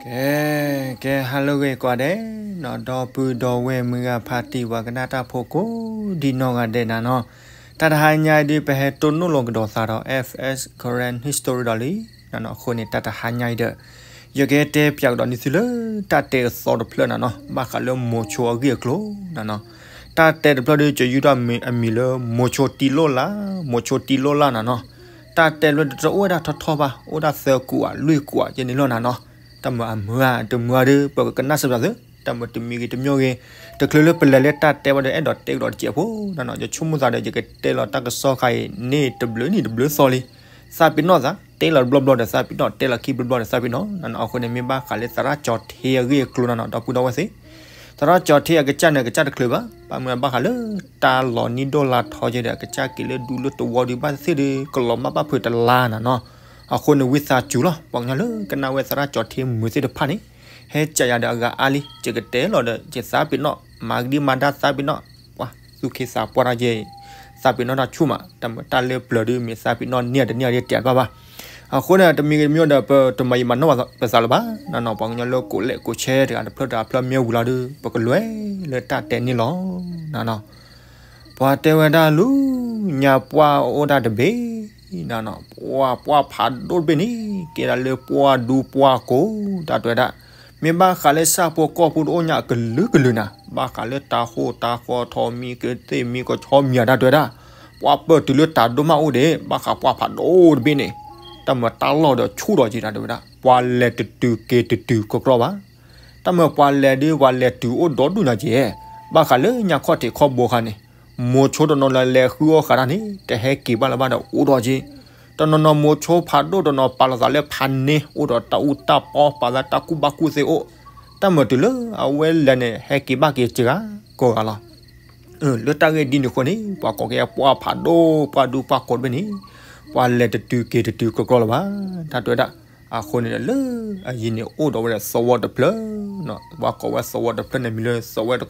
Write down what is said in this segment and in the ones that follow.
ကဲ ကဲ ဟါလၢအဂ့ၤကိးဂၤဒဲးနီၤ, ဒီပုၢ်ဒီဝဲၢ်မုၢ်ဂၤဖးတံၢ် ပှၤကနၣ်တၢ်ဖိကိးဒံနီၢ်ဂၤဒဲးနၤနီၤ, တၢ်တဟါညါအံၤဒုး ပဟဲတိၢ်နီၣ်လီၤကဒီးသးဒီး F S Karen History ဒီးလံနၤနီၤ. အဃိန့ၣ် တၢ်တဟါညါအံၤဒီး ယကတဲပၠးကဒီးန့ၢ်သုလၢ တၢ်တဲအသီတဖျၢၣ်နၤနီၤ, ဘၣ်ဃးလၢမိၤဆိအဂ့ၢ်အကျိၤနၤနီၤ. တၢ်တဲတဖျၢၣ်ဒုး ကယူၢ်ထီၣ်အမံၤလၢ မိၤဆိတံလိၣ်လၢ်, မိၤဆိတံလိၣ်လၢ်နၤနီၤ. တၢ်တဲတဖျၢၣ်ဒုး တအိၣ်ဝဲဒၣ်ထီထီဘၣ်, အိၣ်ဒၣ်သၢကူာ်ဧါ လွံၢ်ကူာ်ဧါယဲန့ၣ်လီၤနၤနီၤ. တၢ်မၤအမုာ်ဧါ တမုာ်ဧါဒီး ပကကနၣ်စၢၤပသးသု, တၢ်မၤတမံၤဂ့ၤတမံၤဂ့ၤ, တချုးလၢပလဲၤလၢတၢ်တဲဘၣ်ဒီး အဲၣ်ဒိးတဲကဒီးတစဲးဖိနၤနီၤ. ယဆိကမိၣ်သးဒီး ယကတဲလီၤတၢ်ကစီၣ်ခါအံၤန့ၣ် တဘျုးနံၣ်တဘျုးသီလံ. သးပ့ၤနီၣ်သး တဲလီၤတဘျီဘျီဒီးသးပ့ၤနီၣ်, တဲလီၤခံဘျီဘျီဒီးသးပ့ၤနီၣ်နၤနီၤ. အဃိန့ၣ် မ့ၢ်ဘၣ်ဃးလၢသရၣ်ကၠီၤထ့အဂ့ၢ်အကျိၤနၤနီၤ, ဒီပုၢ်ဒီဝဲၢ်သ့ၣ်, သရၣ်ကၠီၤထ့အကစၢ်န့ၣ် အကစၢ်တချုးဘၣ်, ဘၣ်မနုၤဘၣ်ဃးလၢ တၢ်လီၤနံၣ်ဒိၣ်လါထီကဲဒီး အကစၢ်က့ၤလၢဒူလၢသဝီဒုး ဘၣ်သ့ၣ်သ့ၣ်ဒီး ကလီၤမၢ်ဘၣ်ဖုးတလါနၤနီၤ. အဃိန့ၣ် ဝံသးစူၤလီၤ ပှၤကညီလၢကနၣ်ဝဲသရၣ်ကၠီၤထ့မုာ်သ့ၣ်တဖၣ်န့ၣ်, ဟဲကးယၤဒီးအဂၤအါလံ, ယကတဲလီၤဒီး ယသးပ့ၤနီၣ် မၤကဒံမၤဒါသးပ့ၤနီၣ်, ပှၤသူၣ်က့သးပှၢ်တၢ်ယဲအံၤ, သးပ့ၤနီၣ်တၢ်ဆူၣ်မး, တၢ်မၤတၢ်လၢပျၢၤဒုး မ့ၢ်သးပ့ၤနီၣ်န့ၢ်တန့ၢ်ဒီးတဲတဘၣ်ဘၣ်. အဃိန့ၣ် တမံၤဂ့ၤတမံၤဒီး ပတမၤယံာ်မၤနီၢ်ပသးလၢၤဘၣ်နၤနီၤ. ပှၤကညီလၢကိးလဲးကိးဆဲတဂၤတဖျၢၣ်တဂၤဖျၢၣ်မ့ၢ်ဝံၤလီၤဒီး ပကလဲၤလၢတၢ်တဲန့ၣ်လီၤနၤနီၤ. ပှၤတဲဝဲဒၣ်လူၤညါ ပှၢ်အိၣ်ဒၣ်တဘ့ၣ်နၤနီၤ, ပှၢ် ပှၢ်ဖးဒိၣ်တဘ့ၣ်န့ၣ် ကဲဒၣ်လၢပှၢ်ဒူပှၢ်ကိာ် တၢ်တဲဝဲဒၣ်, မ့ၢ်ဘၣ်ဃးလၢဆၣ်ဖိကီၢ်ဖိတအိၣ်ညါအကလုာ်ကလုာ်နၤ, ဘၣ်ဃးလၢတၤဃိၣ်တၤဃီ ထိးမံၤကသ့ၣ်မံၤကဆီမံၤဧါ တၢ်တဲဝဲဒၣ်, ပှၢ်ပၢၢ်တုၤလၢတၤဒိၣ်မးအိၣ်ဒံး ဘၣ်ဃးပှၢ်ဖးဒိၣ်တဘ့ၣ်န့ၣ်, တၢ်မၤတၢ်လီၢ်ဒီးဆူၣ်ဒီးက့ၤ တၢ်တဲဝဲဒၣ်, ပှၤလဲၤတတုၤက့ၤတတုၤကကြီဘၣ်. တၢ်မၤပှၤလဲၤဒုး ပှၤလဲၤတုၤအိၣ်ဒီဒူၣ်ညါက့ၤ, ဘၣ်ဃးလၢညါခီၣ်ထံးခီၣ်ဘိခါန့ၣ်, မိၤဆိတနီၤလၢလဲၤဃုအီၣ်ဃာ်တၢ်န့ၣ် တဟဲက့ၤဘၣ်လၢၤဘၣ်ဒီးအိၣ်ဒီးက့ၤ, တနီၤနီၤမိၤဆိဖးဒိၣ်တနီၤပာ်လီၤသးလၢဖးန့ၢ် အိၣ်ဒီးတၢ်အူတၢ်ပီ ပာ်သးတၢ်ကူၣ်ဘၣ်ကူၣ်သ့အိၣ်, တၢ်မၤတုၤလၢအဝဲလဲၤန့ၣ် ဟဲက့ၤဘၣ်က့ၤစှၤကိးဂၤလီၤ. လၢတၢ်ဂ့ၢ်ဒ်န့ၣ်အဃိန့ၣ် ပှၤကိးက့ၤပှၢ်ဖးဒိၣ် ပှၢ်ဒူပှၢ်ကိာ်တဘ့ၣ်န့ၣ်, ပှၤလဲၤတတုၤက့ၤတတုၤကကြီလၢၤဘၣ် တၢ်တဲဝဲဒၣ်. အဃိန့ၣ်ဒီးလၢအယံၤန့ၣ် အိၣ်ဒီးဝဲဒၣ်သဝီတဖျၢၣ်, ပှၤကိးဝဲသဝီတဖျၢၣ်န့ၣ်မံၤလၢ သဝီတ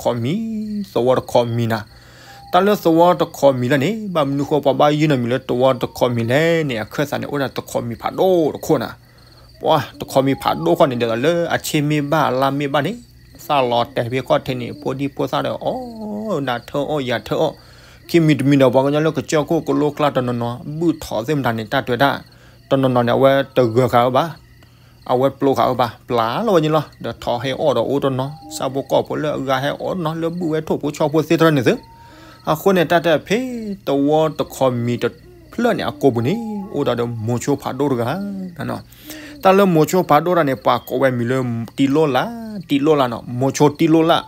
ခီမံၤ, သဝီတခီမံၤနၤ. တၢ်လၢသဝီတခီမံၤလၢန့ၣ် ဘၣ်မနုၤဃိပှၤဘၣ်ယုၢ်န့ၢ်မံၤလၢသဝီတခီမံၤလဲၣ်န့ၣ် အခၢၣ်သးန့ၣ် အိၣ်ဒၣ်တခီမံၤဖးဒိၣ်တခိၣ်နၤ. ပှၤတခီမံၤဖးဒိၣ်ဃီန့ၣ် ဒ်သိးလၢအဆ့မ့ၢ်ဘၣ်အလါမ့ၢ်ဘၣ်န့ၣ်, သၣ်လီၤတဲာ်ဖဲခီၣ်ထံးန့ၣ် ဖိဒံဖိသၣ်ဒီးအီၣ်နၤထၢအီၣ်ယၤထၢအီၣ်, ခံမံၤတမံၤဒီးပှၤကညီလၢကစၢၢ်ခိၣ်ကလိကျါတနီၤနီၤ ဘုၣ်ထိးသ့ၣ်မတၤန့ၣ် တၢ်တဲဝဲဒၣ်, တနီၤနီၤန့ၣ် အဝဲတဂၢၤဃာ်ဝဲဘၣ် အဝဲပျိဃာ်ဝဲဘၣ် ပျၢ်လီၤဝဲန့ၣ်လီၤ. ဒီးထိးဟဲအီၣ်ဒီးအိၣ်တနီၤ, ဆၣ်ဖိကီၢ်ဖိလၢအဂၤဟဲအီၣ်တနီၤ လၢဘုၣ်ဝဲထိၣ်ဖိဆီဖိသ့ၣ်တဖၣ်န့ၣ်သု. အဃိန့ၣ် တၢ်တဲဖဲသဝီတခီမံၤတဖျၢၣ်န့ၣ် အကိာ်ပူၤန့ၣ် အိၣ်ဒီးဒီးမိၤဆိဖးဒိၣ်တဂၤနၤနီၤ. တၢ်လၢမိၤဆိဖးဒိၣ်တၢ်န့ၣ် ပှၤကိးဝဲမံၤလၢ တံလိၣ်လၢ်, တံလိၣ်လၢ်နီၤ, မိၤဆိတံလိၣ်လၢ်.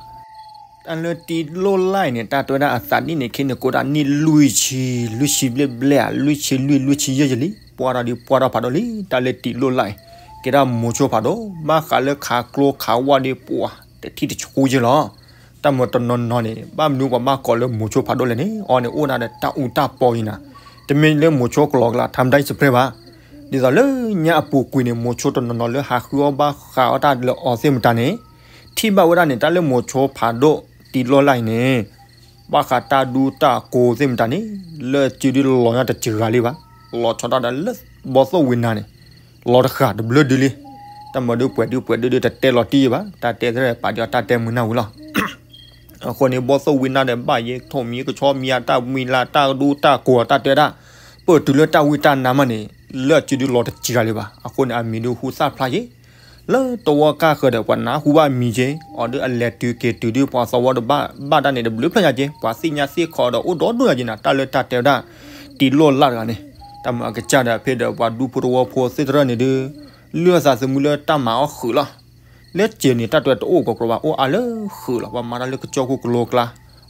တၢ်လၢတံလိၣ်လၢ်အံၤန့ၣ် တၢ်တဲဝဲဒၣ်အသးနံၣ်န့ၣ် ခဲန့ၣ် ကိးဒၣ်နံၣ်လွံၢ်ဆံ, လွံၢ်ဆံဘျဲၣ်ဘျဲၣ်ဧါ, လွံၢ်ဆံလွံၢ်, လွံၢ်ဆံယဲၢ်ယဲၢ်လံ, ပှၢ်တၢ်ဒုးပှၢ်တၢ်ဖးဒိၣ်လံ. တၢ်လၢတံလိၣ်လၢ်အံၤ ကဲဒၣ်မိၤဆိဖးဒိၣ်, ဘၣ်ဃးလၢခးကျိခးဝါဒီးပှၤ တထံၣ်တဆူယဲၢ်လီၤ. တၢ်မၤတနီၤနီၤန့ၣ် ဘၣ်မနုၤပှၤဘၣ်ကိးလၢမိၤဆိဖးဒိၣ်လဲၣ်န့ၣ် အီၤန့ၣ်အိၣ်ဒၣ်ဒီးတၢ်အူတၢ်ပီအံၤနၤ. တမ့ၢ်လၢမိၤဆိကလီကလါ ထါမတၢ်အံၤစပျဲၢ်ဘၣ်. ဒ်သိးလၢညါအပူၤကွံာ်န့ၣ် မိၤဆိတနီၤနီၤလၢဟးဃုအီၣ်ဘၣ်ဃးအီၣ်တၢ်လၢအီၤသ့ၣ်မတၤန့ၣ် ထံၣ်ဘၣ်ဝဲဒၣ်န့ၣ် တၢ်လၢမိၤဆိဖးဒိၣ်တံလိၣ်လၢ်အံၤန့ၣ် ဘၣ်ဃးတၢ်ဒူတၢ်ကိၤသ့ၣ်မတၤန့ၣ် လၢအစုဒုလီၤညါတစှၤလံဘၣ်. လီၤဆီဒၣ်တၢ်လၢဘီသိၣ်ဝံနၤန့ၣ် လီၤတဃၣ်တဘျၢဒုလံ. တၢ်မၤဒုးပှဲၤဒုးပှဲၤဒုဒုတတဲလီၤတံၢ်ဘၣ်, တၢ်တဲသရၣ်ပာ်ဒံးအီၤတၢ်တဲမုာ်နၢ်ဝံၤလီၤ. အဃိန့ၣ် ဘီသိၣ်ဝံနၤဒီးဘၣ်ယဲထိၣ်မံၤကဆီမံၤအတၢ်မံၤလၢတၢ်ဒူတၢ်ကိၤတၢ်တဲဒၣ်, ပၢၢ်တုၤလၢတၢ်ဝံတၢ်နါမးန့ၣ် လၢအစုဒုလီၤတစှၤလံဘၣ်. အဃိန့ၣ် အမံၤဒုးဟူသၣ်ဖျါယဲ လၢတဝီကၢ်ဃၢၤဒီး ပှၤနၢ်ဟူဘၣ်မံၤက့, အီၤဒုးအလဲၤတုၤက့ၤတုၤဒုး ပှၤသဝီတဘၣ်ဘၣ်တၢ်န့ၣ် တဘျုးဖျၢၣ်ညါက့, ပှၤသ့ၣ်ညါသ့ၣ်ခီဒီးအိၣ်ဒီဒူၣ်ညါက့နၤ, တၢ်လၢတၢ်တဲဝဲဒၣ် တံလိၣ်လၢ်တဂၤန့ၣ်, တၢ်မၤအကစၢ်ဒီးဖဲဒီးပှၤဒူဖိတဝီဖိသ့ၣ်တဖၣ်န့ၣ်ဒုး လုၢ်အသးသမူလၢတၢ်မၤအီၣ်ဃုာ်လီၤ. လၢစၢၤန့ၣ် တၢ်တဲတအိၣ်ကီးကီးဘၣ်, အိၣ်အါလၢဃုာ်လီၤ. ပှၤမၤတၢ်လၢကစၢၢ်ခိၣ်ကလိကျါ,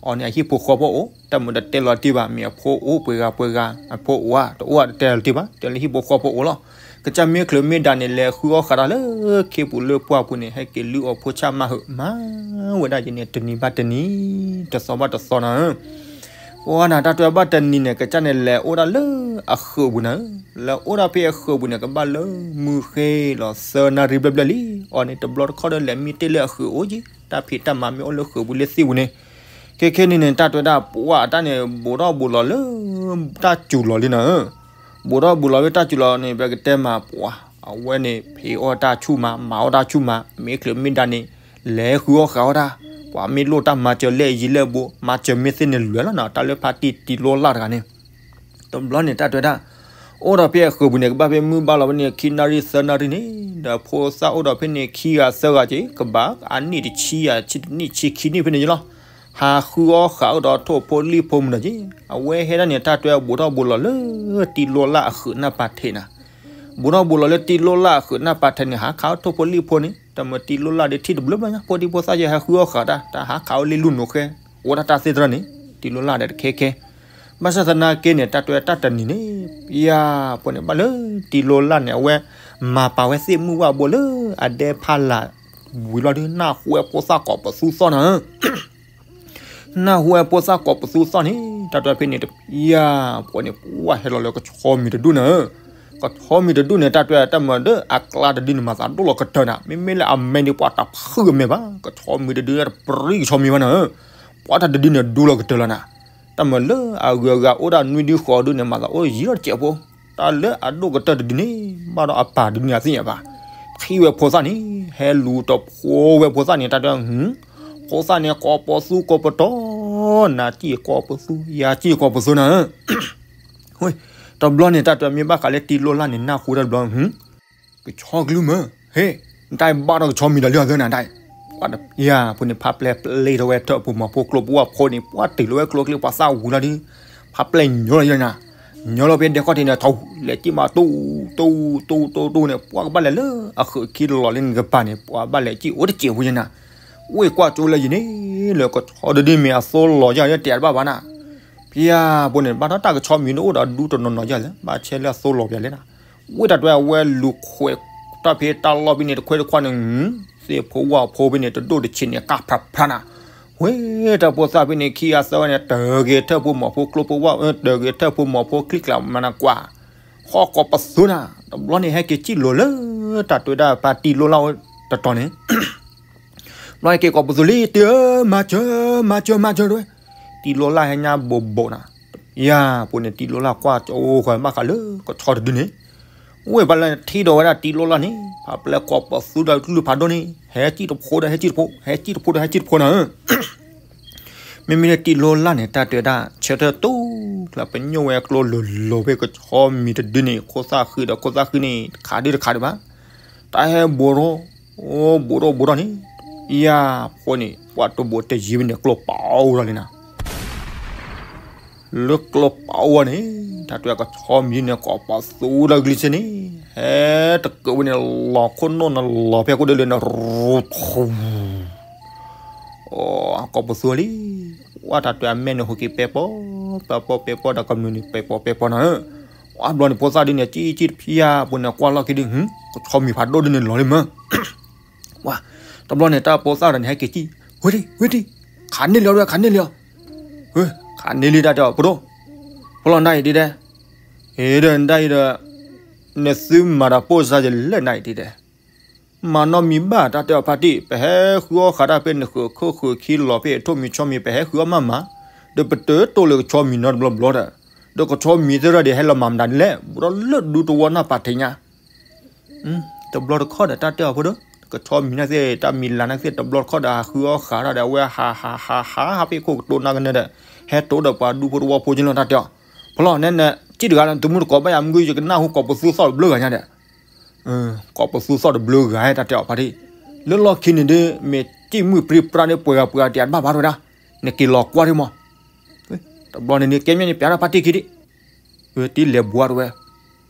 အီၤန့ၣ်အဟံၣ်ဖိဃီဖိအိၣ်, တၢ်မၤတတဲလီၤတံၢ်ဘၣ်, မ့ၢ်အဖိအိၣ်ပှဲၤဂၤပှဲၤဂၤ, အဖိအိၣ်ဧါ တအိၣ်ဧါ တတဲလီၤတံၢ်ဘၣ်, တဲလၢဟံၣ်ဖိဃီဖိအိၣ်လီၤ. ကစၢ်မ့ၢ်ချုးမ့ၢ်ဒါန့ၣ် လဲၤဃုအီၣ်ဃာ်တၢ်လၢခ့ပူၤလၢပှၢ်ပူၤန့ၣ် ဟဲက့ၤလုၢ်အီၣ်ဖိဆၣ်မၤဟုး မၤဝဲဒၣ်ယဲန့ၣ် တနံၤဘၣ်တနံၤ, တသီဘၣ်တသီနၤဧၢ ပှၤနၤ တၢ်တဲဘၣ်တနံၤန့ၣ် ကစၢ်န့ၣ်လဲၤအိၣ်ဒၣ်လၢအဃုာ်ပူၤနၤဧၢ, လဲၤအိၣ်ဒၣ်ဖဲအဃုာ်ပူၤန့ၣ် ကဘၣ်လၢမုၢ်ဃ့လီၤသၢနၣ်ရံၣ်ဘျဲၣ်ဘျဲၣ်လံ. အီၤန့ၣ် တဘျီတခီၣ်ဒီးလဲၤမံတ့ၢ်လၢအဃုာ်အိၣ်က့, တၢ်ဖံးတၢ်မၤမ့ၢ်အိၣ်လၢဃုာ်ပူၤလၢသ့ၣ်ပူၤန့ၣ်, ခဲခဲန့ၣ်န့ၣ် တၢ်တဲဝဲဒၣ်ပှၤအတၢ်န့ၣ် ဘူးထီၣ်ဘူးလီၤလၢတၢ်စူၤလီၤလံနၤဧၢ, ဘူးထီၣ်ဘူးလီၤလၢတၢ်စူၤလီၤန့ၣ် ပကတဲမးပှၤ အဝဲန့ၣ် ဖံးအီၣ်တၢ်ဆူၣ်မး မၤအီၣ်တၢ်ဆူၣ်မး မ့ၢ်ချုးမ့ၢ်ဒါန့ၣ် လဲၤဃုအီၣ်ဃးအီၣ်တၢ်, ပှၤမ့ၢ်လိၣ်တၢ်မၤစၢၤလၢအယံၤလၢအဘူး မၤစၢၤမ့ၢ်သ့န့ၣ်လွဲၤလီၤနီၤ, တၢ်လၢဖါတံၢ်တံၤလိလၢ်တဂၤန့ၣ် တဘျီန့ၣ် တၢ်တဲဝဲဒၣ် အိၣ်ဒီးဖဲအဃၢၤပူၤန့ၣ် ကဘၣ်ဖဲမုၢ်ဘၣ်လီၤဖဲန့ၣ် ခံနၣ်ရံၣ်သၢနၣ်ရံၣ်န့ၣ် ဒီးဖိသၣ်အိၣ်ဒီးဖဲန့ၣ် ခံဂၤသၢဂၤက့ၤ ကဘၣ်အနံၣ်တဆံယၤ နံၣ်ဆံခံနံၣ်ဖဲန့ၣ်ယလီၤ, ဟးဃုအီၣ်ဃးအိၣ်ဒီးထိၣ်ဖိလံၣ်ဖိမုၢ်နီၤက့ၤ, အဝဲဟဲဒၣ်န့ၣ် တၢ်တဲဝဲဘူးထီၣ်ဘူးလီၤလၢ တံၤလိလၢ်အဃၢၤနၢ်ပၤထဲးနၤ, ဘူးထီၣ်ဘူးလီၤလၢတံၤလိလၢ်အဃၢၤနၢ်ပၤထဲးန့ၣ် ဟးခးအိၣ်ထိၣ်ဖိလံၣ်ဖိန့ၣ် တမ့ၢ်တံၤလိလၢ်ဒီးထံၣ်တဘျုးဘျီညါ ဖိဒံဖိသၣ်ယဲဟဲဃုအီၣ်ဃးတၢ် တၢ်ဟးခးအိၣ်လံလူၢ်နိၤဃဲ အိၣ်ဒၣ်တၢ်သ့ၣ်တဖၣ်န့ၣ် တံၤလိလၢ်ဒီးတခဲခဲ ဘၣ်ဆၣ်သနာ်က့န့ၣ် တၢ်တဲတၢ်တနံၤန့ၣ် ပယၢ်ဖိန့ၣ် ဘၣ်လၢတံၤလိလၢ်န့ၣ် အဝဲမၤပာ်ဝဲသ့ၣ်မုၢ်ဝၣ်ဘိလၢအဒဲဖးလာ်ဝံၤလီၤဒုး နၢ်ဟူဝဲဖိသၣ်ကိးပသူသီၣ်နၤဧၢ, နၢ်ဟူဝဲဖိသၣ်ကိးပသူသီၣ်န့ၣ် တၢ်တဲဖဲန့ၣ် ပယၢ်ဖိန့ၣ် ပှၢ်ဟဲလီၤလၢကဆီမံၤတဒူၣ်နၤဧၢ, ကဆီမံၤတဒူၣ်န့ၣ် တၢ်တဲတၢ်မၤဒီးအကျါတဒုန့ၣ် မၤသးဒိၣ်လီၤကတၢၢ်နၤ, မ့မ့ၢ်လၢအမဲာ်န့ၣ် ပှၤတဖုအမဲာ်ဘၣ်, ကဆီမံၤတဒုတပရံကဆီမံၤဘၣ်နၤဧၢ, ပှၤတၢ်တဒုန့ၣ် ဒူလီၤကတၢၢ်လီၤနၤ တၢ်မၤလၢအဂုၤအဂၤအိၣ်ဒၣ်နွံဒုဃိးဒုန့ၣ် မၤသးအိၣ်ယံာ်ထီၣ်တစဲးဖိ, တၢ်လၢအဒိၣ်ကတၢၢ်တဒုန့ၣ် ဘၣ်ဒီးအပၢ်တဒုန့ၣ်အသ့ၣ်ညါဘၣ်, ထံၣ်ဝဲဖိသၣ်န့ၣ် ဟဲလူၤတဖိဝဲဖိသၣ်န့ၣ် တၢ်တဲ ဖိသၣ်န့ၣ် ကိးပသူကိးပတီၢ်, နၤစံၣ်ကိးပသူ ယၤစံၣ်ကိးပသူနၤဧၢ တဘျီန့ၣ် တၢ်တဲမ့ၢ်ဘၣ်ဃးလၢတံၤလိလၢ်န့ၣ် နၢ်ဟူတၢ်တဘျီ ကဆီကလုၢ်မၢ, ဟ့ၣ်, နတၢ်ဘၣ်ဒီးကဆီမံၤဒီးလၢအသၢနၤတၢ်, ပှၤတယၢ်ဖိန့ၣ် ဖးပျဲၢ်ပျဲၢ်ထီၣ်ဝဲထၢၣ်ဖိမီၤဖိကျိပဝၢ်ဖိန့ၣ် ပှၤတုၤလီၤဝဲကျိချံပှၤသၣ်ဝံၤလီၤဒုး, ဖးပျဲၢ်ညီလီၤယဲနၤ, ညီလီၤဖဲဒဲခီၣ်ထံးန့ၣ် ထီၣ်လဲၤစံၣ်မးတူၢ်တူၢ်တူၢ်တူၢ်တူၢ်န့ၣ် ပှၤကဘၣ်လဲၤလၢအဃၢၤခံလီၤလၢနကပၤန့ၣ် ပှၤဘၣ်လဲၤစံၣ်အိၣ်တစဲးဖိယဲနၤ, ဝ့ၢ်ကွၢ်ကၠိလၢယံၤန့ၣ် လၢကဆီတဒုမ့ၢ်အသိလီၤယဲၢ်တဲတဘၣ်ဘၣ်နၤ ဖဲအံၤဖိန့ၣ် ဘၣ်ဒီးတၢ်ကဆီမံၤန့ၣ်အိၣ်ဒီးဒူတနီၤနီၤယဲၢ်လဲၣ် ဘၣ်ဆဲလၢအသိလီၤပျၢၤလဲၣ်နၤ, ဝ့ၢ်တၢ်တဲအဝဲလူၤခွဲးတၢ်ဖဲတၢ်လီၢ်ဖဲန့ၣ် တခွဲးတခွါန့ၣ်, သ့ၣ်ဖိဝၣ်ဖိဖဲန့ၣ် တဒိၣ်တဆံးန့ၣ် ကၢ်ဖြးဖြးနၤ, ဝဲတၢ်ဖိသၣ်ဖဲန့ၣ် ခံဂၤသၢဂၤန့ၣ် တၢ်ဂ့ၤထၢၣ်ဖိမီၤဖိကျိဖိဝၣ်, တၢ်ဂ့ၤထၢၣ်ဖိမီၤဖိချံကျးမၤနၤကွၢ်, ဃီကိးပသူနၤ, တဘျီန့ၣ် ဟဲက့ၤစံၣ်လိၤလၢ တၢ်တဲဒၣ်ဖါတံၢ်လိလၢ်တတီၤန့ၣ် ဘျီဟဲက့ၤကိးပသူလံ တံၢ်ဧၢ, မၤစၢၤ, မၤစၢၤ, မၤစၢၤတဝဲ, တံၤလိလၢ်ဟဲညါဘိးဘိးနၤ, ယၤဖိန့ၣ် တံၤလိလၢ်ကွၢ်ကၠိဃီၤဘၣ်ဃးလၢကဆီတဒုန့ၣ်, ဝ့ၢ်ဘၣ်လၢထံၣ်ဒီးဝဲဒၣ်တံၤလိလၢ်န့ၣ် ဖးပျဲၢ်ကိးပသူဒီးကလုၢ်ဖးဒိၣ်န့ၣ် ဟဲစံၣ်တဖိဒီးဟဲစံၣ်တဖိ, ဟဲစံၣ်တဖိဒီးဟဲစံၣ်တဖိနၤဧၢ မ့မ့ၢ်လၢတံၤလိလၢ်န့ၣ် တၢ်တဲဝဲဒၣ် ဆၢထၢၣ်တူၢ်ကျါ ပညိၣ်ဝဲကျိလိၤလိၤဖဲကဆီမံၤတဒုန့ၣ် ခိၣ်သၣ်ဃံဒီးခိၣ်သၣ်ဃံန့ၣ် တခးဒုတခးဒံးဘၣ်, တၢ်ဟဲဘူးထီၣ်, အိၣ်ဘူးထီၣ်ဘူးထီၣ်န့ၣ်, ယၤဖိန့ၣ် ပှၤတဘူးတယံၤဖဲန့ၣ် ကျိပာ်အိၣ်ထီၣ်လံနၤ လၢကျိပာ်အိၣ်န့ၣ် တၢ်တဲကဆီမံၤန့ၣ် ကိးပသူဒီးကလုၢ်စ့ၢ်န့ၣ် ဟဲတကးဝဲန့ၣ် လီၤခိၣ်နီၣ်န့ၣ်လီၤဖဲခိၣ်ဒၢလၢန့ၣ် ရူထူ, ကိးပသူလံ, ဝဲတၢ်တဲအမဲာ်န့ၣ်ဟူးက့ၤပဲပီ, ပဲပီပဲပီဒီးကမျၢၢ်န့ၣ် ပဲပီပဲပီနၤဧၢ, ဝဲဘျီန့ၣ် ဖိသၣ်ဒုန့ၣ် စံၣ်စံၣ်တဖျါ ဖိန့ၣ်ကွၢ်လီၢ်ခံဒု ကဆီမံၤဖးဒိၣ်ဒုန့ၣ်လီၤလံမၢ ဝဲ, တဘျီန့ၣ် တၢ်ဖိသၣ်ဒီးန့ၣ်ဟဲက့ၤစံၣ်, ဝ့ၢ်ဒံ, ဝ့ၢ်ဒံ, ခးန့ၢ်လံအီၤဒီး ခးန့ၢ်လံအီၤ, ဝ့ၢ်, ခးန့ၢ်လံတၢ်တဲအီၤ ဖိဒိၣ်, ဖိလီၤနတၢ်အံၤဒ်တဲ, အံၤဒီးနတၢ်အံၤဒီး, နသုမၤတၢ်ပိၢ်စါယလဲၣ်နတၢ်အံၤဒ်တဲ, မၤနီတမံၤဘၣ်တၢ်တဲအီၤဖါတံၢ်, ပဟဲဃုအီၣ်ဃးတၢ်ဖဲနဃၢၤခိၣ်ဃၢၤခံလီၤဖဲထိၣ်မံၤဆီမံၤ ပဟဲဃုအီၣ်မးမး, ဒီးပတတိၢ်လၢကဆီမံၤနီတဘျီဘျီဒီး, ဒီးကဆီမံၤသ့ၣ်ဒီးဟဲလီၤမၤမတၤဒ်လဲၣ်, ဘူးဒီးလၢဒူတဝီနၢ်ပာ်ထံးညါ တဘျီတခီၣ်ဒီးတၢ်တဲအီၤဖိဒီး, ကဆီမံၤန့ၣ်သ့ၣ် တၢ်မံၤလၤန့ၣ်သ့ၣ် တဘျီတခီၣ်ဒီး ဟးဃုအီၣ်ဃးတၢ်ဒီး အဝဲဟးဟးဟးဟးဟးဖဲခိၣ်ကတိၤနၢ်ကနဲဒီး, ဟဲတိၤဒီးပှၤဒူဖိတဝီဖိက့လီၤတၢ်တဲအီၤ, ဖီလီၤနဲနဲ, စံၣ်တဂၤလၢသုမုၢ်တကိးဘၣ်ယၤမုၢ် ယကနၢ်ဟူကိးပသူသီၣ်တဘျုးဂၤညါဒီး, ကိးပသူသီၣ်တဘျုးဂၤတၢ်တဲအီၤဖါတံၢ်, လၢလီၢ်ခံန့ၣ်ဒ် မ့ၢ်စံၣ်မုၢ်ပြံပြါဒ်ပှဲၤဂၤပှဲၤဂၤတယၤတဘၣ်ဘၣ်တဝဲဒၣ်, နက့ၤလီၤကွၢ်ဒ်မး တဘျီန့ၣ်န့ၣ် ကဲမ့ၢ်န့ၣ် ပျးထီၣ်ဖါတံၢ်ခံဒံး, တံၢ်လဲၤဘှါတဝဲ,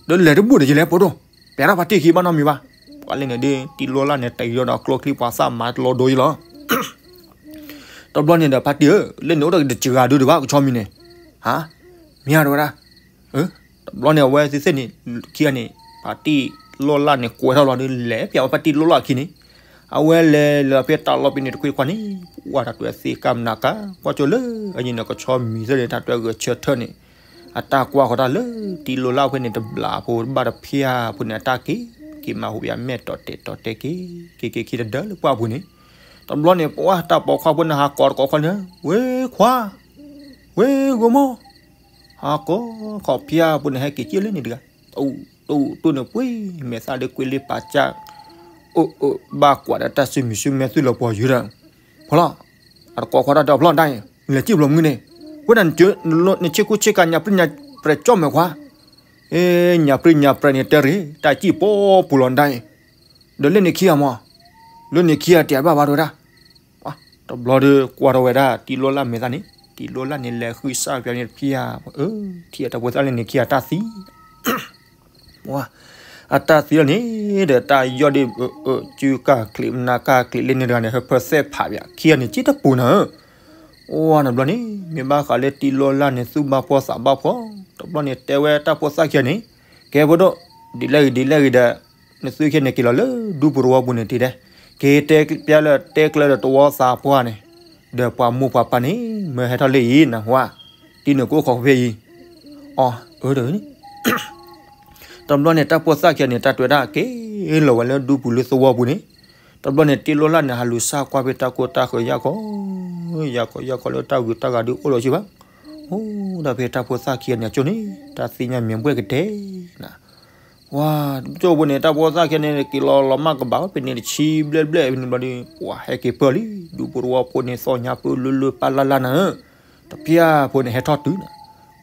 ဒီးလဲၤတဘူၣ်ဒီးယလဲၤဖိဒိၣ်, ပျးထီၣ်ဖါတံၢ်ခံဘၣ်နီတမံၤဘၣ်, ပှၤလၢန့ၣ်ဒ် တံၤလိလၢ်န့ၣ် တယီဒီးကျိချံပှၤသၣ်မၤတလီၤဒိယလီၤ, တဘျီန့ၣ်ဒီးဖါတံၢ်ဧၢ, လၢန့ၣ်အိၣ်ဒီးတစှၤဒုတဘၣ်ကဆီမံၤန့ၣ်, ဟါ, မ့ၢ်ဧါတဝဲဒၣ်, တဘျီန့ၣ်အဝဲသ့ၣ်သ့ၣ်န့ၣ်, ခံဂၤန့ၣ်, ဖါတံၢ်လိလၢ်န့ၣ် ကွဲးထီၣ်လီၤဒ်လဲၣ် ပျးဝဲဖါတံၢ်လိလၢ်ခံန့ၣ်, အဝဲလဲၤလၢဖဲတၢ်လီၢ်ဖဲန့ၣ်တခွ့ခွါန့ၣ်, ပှၤတၢ်တွဲသ့ကၣ်မနၤကါ, ကွၢ်ကၠိလၢအယံၤန့ၣ် ကဆီမံၤသ့ၣ်န့ၣ် တၢ်တွဲဂဲၤဆၢထၢၣ်န့ၣ်, အတၢ်ကွၢ်ဃီတၢ်လၢ တံၤလိလၢ်ဖဲန့ၣ် တဘျးဖိတဘၣ်တဖၣ်ဖိန့ၣ် အတၢ်က့ၤ, က့ၤမၤဟူးပယၤမဲာ်တီၤတဲာ်တီၤတဲာ်က့ၤ, က့ၤက့ၤခံတဒၢလၢပှၢ်ပူၤန့ၣ်, တဘျီန့ၣ် ပှၤတၢ်ပိာ်ခွါဖိန့ၣ် ဟးကိးတကိးခွါန့ၣ်, ဝ့ၢ်ခွါ, ဝ့ၢ်ဂီၤမီၢ်, ဟးကိး, ခိးဖၠါဖိန့ၣ် ဟဲက့ၤက့ၤလၢန့ၣ်တဂၤ, အိၣ် တူၢ်တူၢ်န့ၣ်ပှ့ၤ မဲာ်သၣ်ဒ်ကွ့လ့ပာ်စၢ် အိၣ်အိၣ်ဘၣ်ကွၢ်ဒီးတၢ်စုမုၢ်စုမဲသူၣ်လီၤပှီၤယုၤဒီး ဖီလီၤ အတကိးခွါတၢ်တဲအဖျီၣ်ဒၣ်အံၤ နလဲၤစံၣ်ဘျီမုၢ်န့ၣ် ဝဲဒၣ်နစၢၤ နဆ့ကူဆ့ကၤညၣ်ပြံညၣ်ပြဲၤကၠီမဲာ်ခွါ ညၣ်ပြံညၣ်ပြဲၤန့ၣ်တဲရ့ၣ် တၢ်စံၣ်ပိာ်ပူၤလီၤဒၣ်အံၤ ဒီးလၢန့ၣ်ခံဂၤမး လၢန့ၣ်ခံဂၤတဲဘၣ်ဘၣ်တဝဲဒၣ် တဘျီဒီးကွၢ်ထီၣ်ဝဲဒၣ် တံၤလိလၢ်မဲာ်သၣ်န့ၣ် တံၤလိလၢ်န့ၣ်လဲၤဃုစၢ်ပၠးန့ၣ်တဖံဧါ ထံၣ်တၢ်ဖိသၣ်လၢန့ၣ်ခံဂၤတၢ်သံ အတၢ်သံလီၤန့ၣ် ဒီးတၢ်ယီၢ်ဒ် စုကၢ်ချံးမနၤကၢ်ချံးလၢန့ၣ်တဂၤန့ၣ် ဟၢဖၢသဲၣ်ဖးပၠး ခံဂၤန့ၣ်စ့ၢ်တပူၤနၤဧၢ အိၣ်ဝဲန့ၣ်ဘျီန့ၣ် မ့ၢ်ဘၣ်ဃးလၢတံၤလိလၢ်န့ၣ် သူၣ်ဘၣ်ဖှီၣ်သးဘၣ်ဖှီၣ် တဘျီန့ၣ်တဲဝဲတၢ်ဖိသၣ်ခံဂၤန့ၣ် ကဲဖိဒိၣ် ဒ်လဲၣ်ဂ့ၤဒ်လဲၣ်ဂ့ၤဒီး နသုခံဂၤန့ၣ်က့ၤလီၤလၢဒူပူၤတဝီပူၤန့ၣ်တ့ၢ်ဒဲး က့ၤတဲပျဲလၢတဲကျၢၤဒီးတဝီသးပှၢ်န့ၣ် ဒီးပှၤမိၢ်ပှၤပၢ်န့ၣ် မၢဟဲထီၣ်လၢအံၤနဟါ တံၤန့ၣ်ကအိၣ်ခိးဖဲအံၤ အီၤ အၢ တဂ့ၤန့ၣ် တဘျီန့ၣ် တၢ်ဖိသၣ်ခံဂၤန့ၣ် တၢ်တဲဝဲဒၣ်က့ၤလီၤဝဲလၢဒူပူၤလၢသဝီပူၤန့ၣ် တဘျီန့ၣ် တံၤလိလၢ်န့ၣ် ဟးလူၤစၢ်ကွၢ်ဖဲတၢ်ကိၢ်တၢ်ဃၢၤယၢ်ခီ ယၢ်ခီယၢ်ခီလၢတၢ်ဂုၤတၢ်ဂၤဒုးအိၣ်လီၤက့ၤဘၣ် အိၣ်ဒီးဖဲတၢ်ဖိသၣ်ခံဂၤန့ၣ်အကၠိန့ၣ် တၢ်သ့ၣ်ညါမ့ၢ်ဘှဲၣ်ကတဲနၤ ဝါ ကၠိဖိန့ၣ် တၢ်ဖိသၣ်ခံဂၤန့ၣ် က့ၤလီၤလီၤမၢ်ကဘၣ်ဝဲဖဲန့ၣ် တဆံဘျဲၣ်ဘျဲၣ်ဖဲန့ၣ်ဘျီဒီး ပှၤဟဲက့ၤပၢၢ်လံ ဒူပူၤတဝီဖိန့ၣ် သီၣ်ညါပၢၢ်လၢလၢပၢ်လၢ်လၢ်နၤဧၢ တဖၠၣ်ဖိန့ၣ် ဟဲထီၣ်တုၤနၤ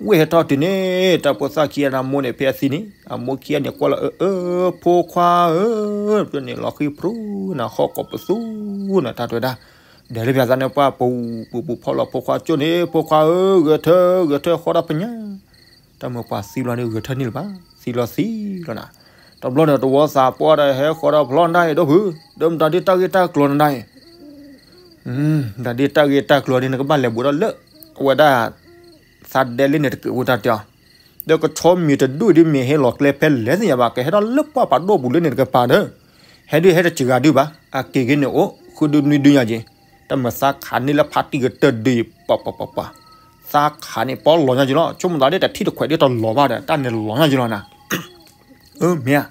ဝ့ၢ်ဟဲထီၣ်တုၤန့ၣ် တၢ်ဖိသၣ်ခံဂၤန့ၣ် အမိၢ်န့ၣ်ဖဲအသံန့ၣ် အမိၢ်ခံဂၤန့ၣ်ကွၢ်လီၤ အၢ အၢ ဖိခွါဧၢ န့ၣ်လီၤဃံဖရူနၤ ဟီၣ်ကိးပသူနၤ တၢ်တဲဝဲဒၣ် ဒီးလၢဖဲသးန့ၣ် ပှၤပူၤပူၤဖီၣ်လီၤဖိခွါကၠိန့ၣ် ဖိခွါဧၢ ဂဲၤထၢ ဂဲၤထၢဃီဒီးပညါ တၢ်မၤပှၤသံဘျီန့ၣ် ဂဲၤထၢၣ်န့ၢ်လၢၤဘၣ် သံလီၤသံလီၤနၤ တဘျီန့ၣ် တဝီသးပှၢ်ဒီးဟဲဃီဒီးဖျီၣ်ဒၣ်အံၤ ဒိၣ်ဖု ဒီးမတၤဒ်တၢ်ဂ့ၢ်တၢ်ကျိၤနၤဒၣ်အံၤ တၢ်ဒ်တၢ်ဂ့ၢ်တၢ်ကျိၤဒ်န့ၣ် ကဘၣ်လဲၤဘူးဒီးလၢ အဝဲဒၣ် သးဒဲလၢန့ၣ်တက့ၢ်ဝဲတၢ်တဲအီၤ ဒီးကဆီမံၤတဒူၣ်ဒ်မ့ၢ်ဟဲလီၤကျဲဖဲလဲၣ်သ့ၣ်ညါဘၣ် ကဟဲထီၣ်လၢပှၢ်ဖးဒိၣ်ပူၤလၢန့ၣ်တကပၤဒီး ဟဲဒုးဟဲတစှၤဂၤဒုးဘၣ် အက့ၤက့ၤန့ၣ်အိၣ် ဃုဒုနွံဒုညါက့ၤ တၢ်မၤသးခးန့ၢ်လၢဖးတံၢ်ကတၢၢ်ဒုးအံၤ ပှၤပှၤပှၤပှၤ သးခးန့ၣ်ပီလီၤညါက့ၤလီၤ ဆိကမိၣ်သးဒ်တထံၣ်တခွဲးဒ်တလီၤဘၣ်ဒီး တၢ်န့ၣ်လီၤညါက့ၤလီၤနၤ အၢ မ့ၢ်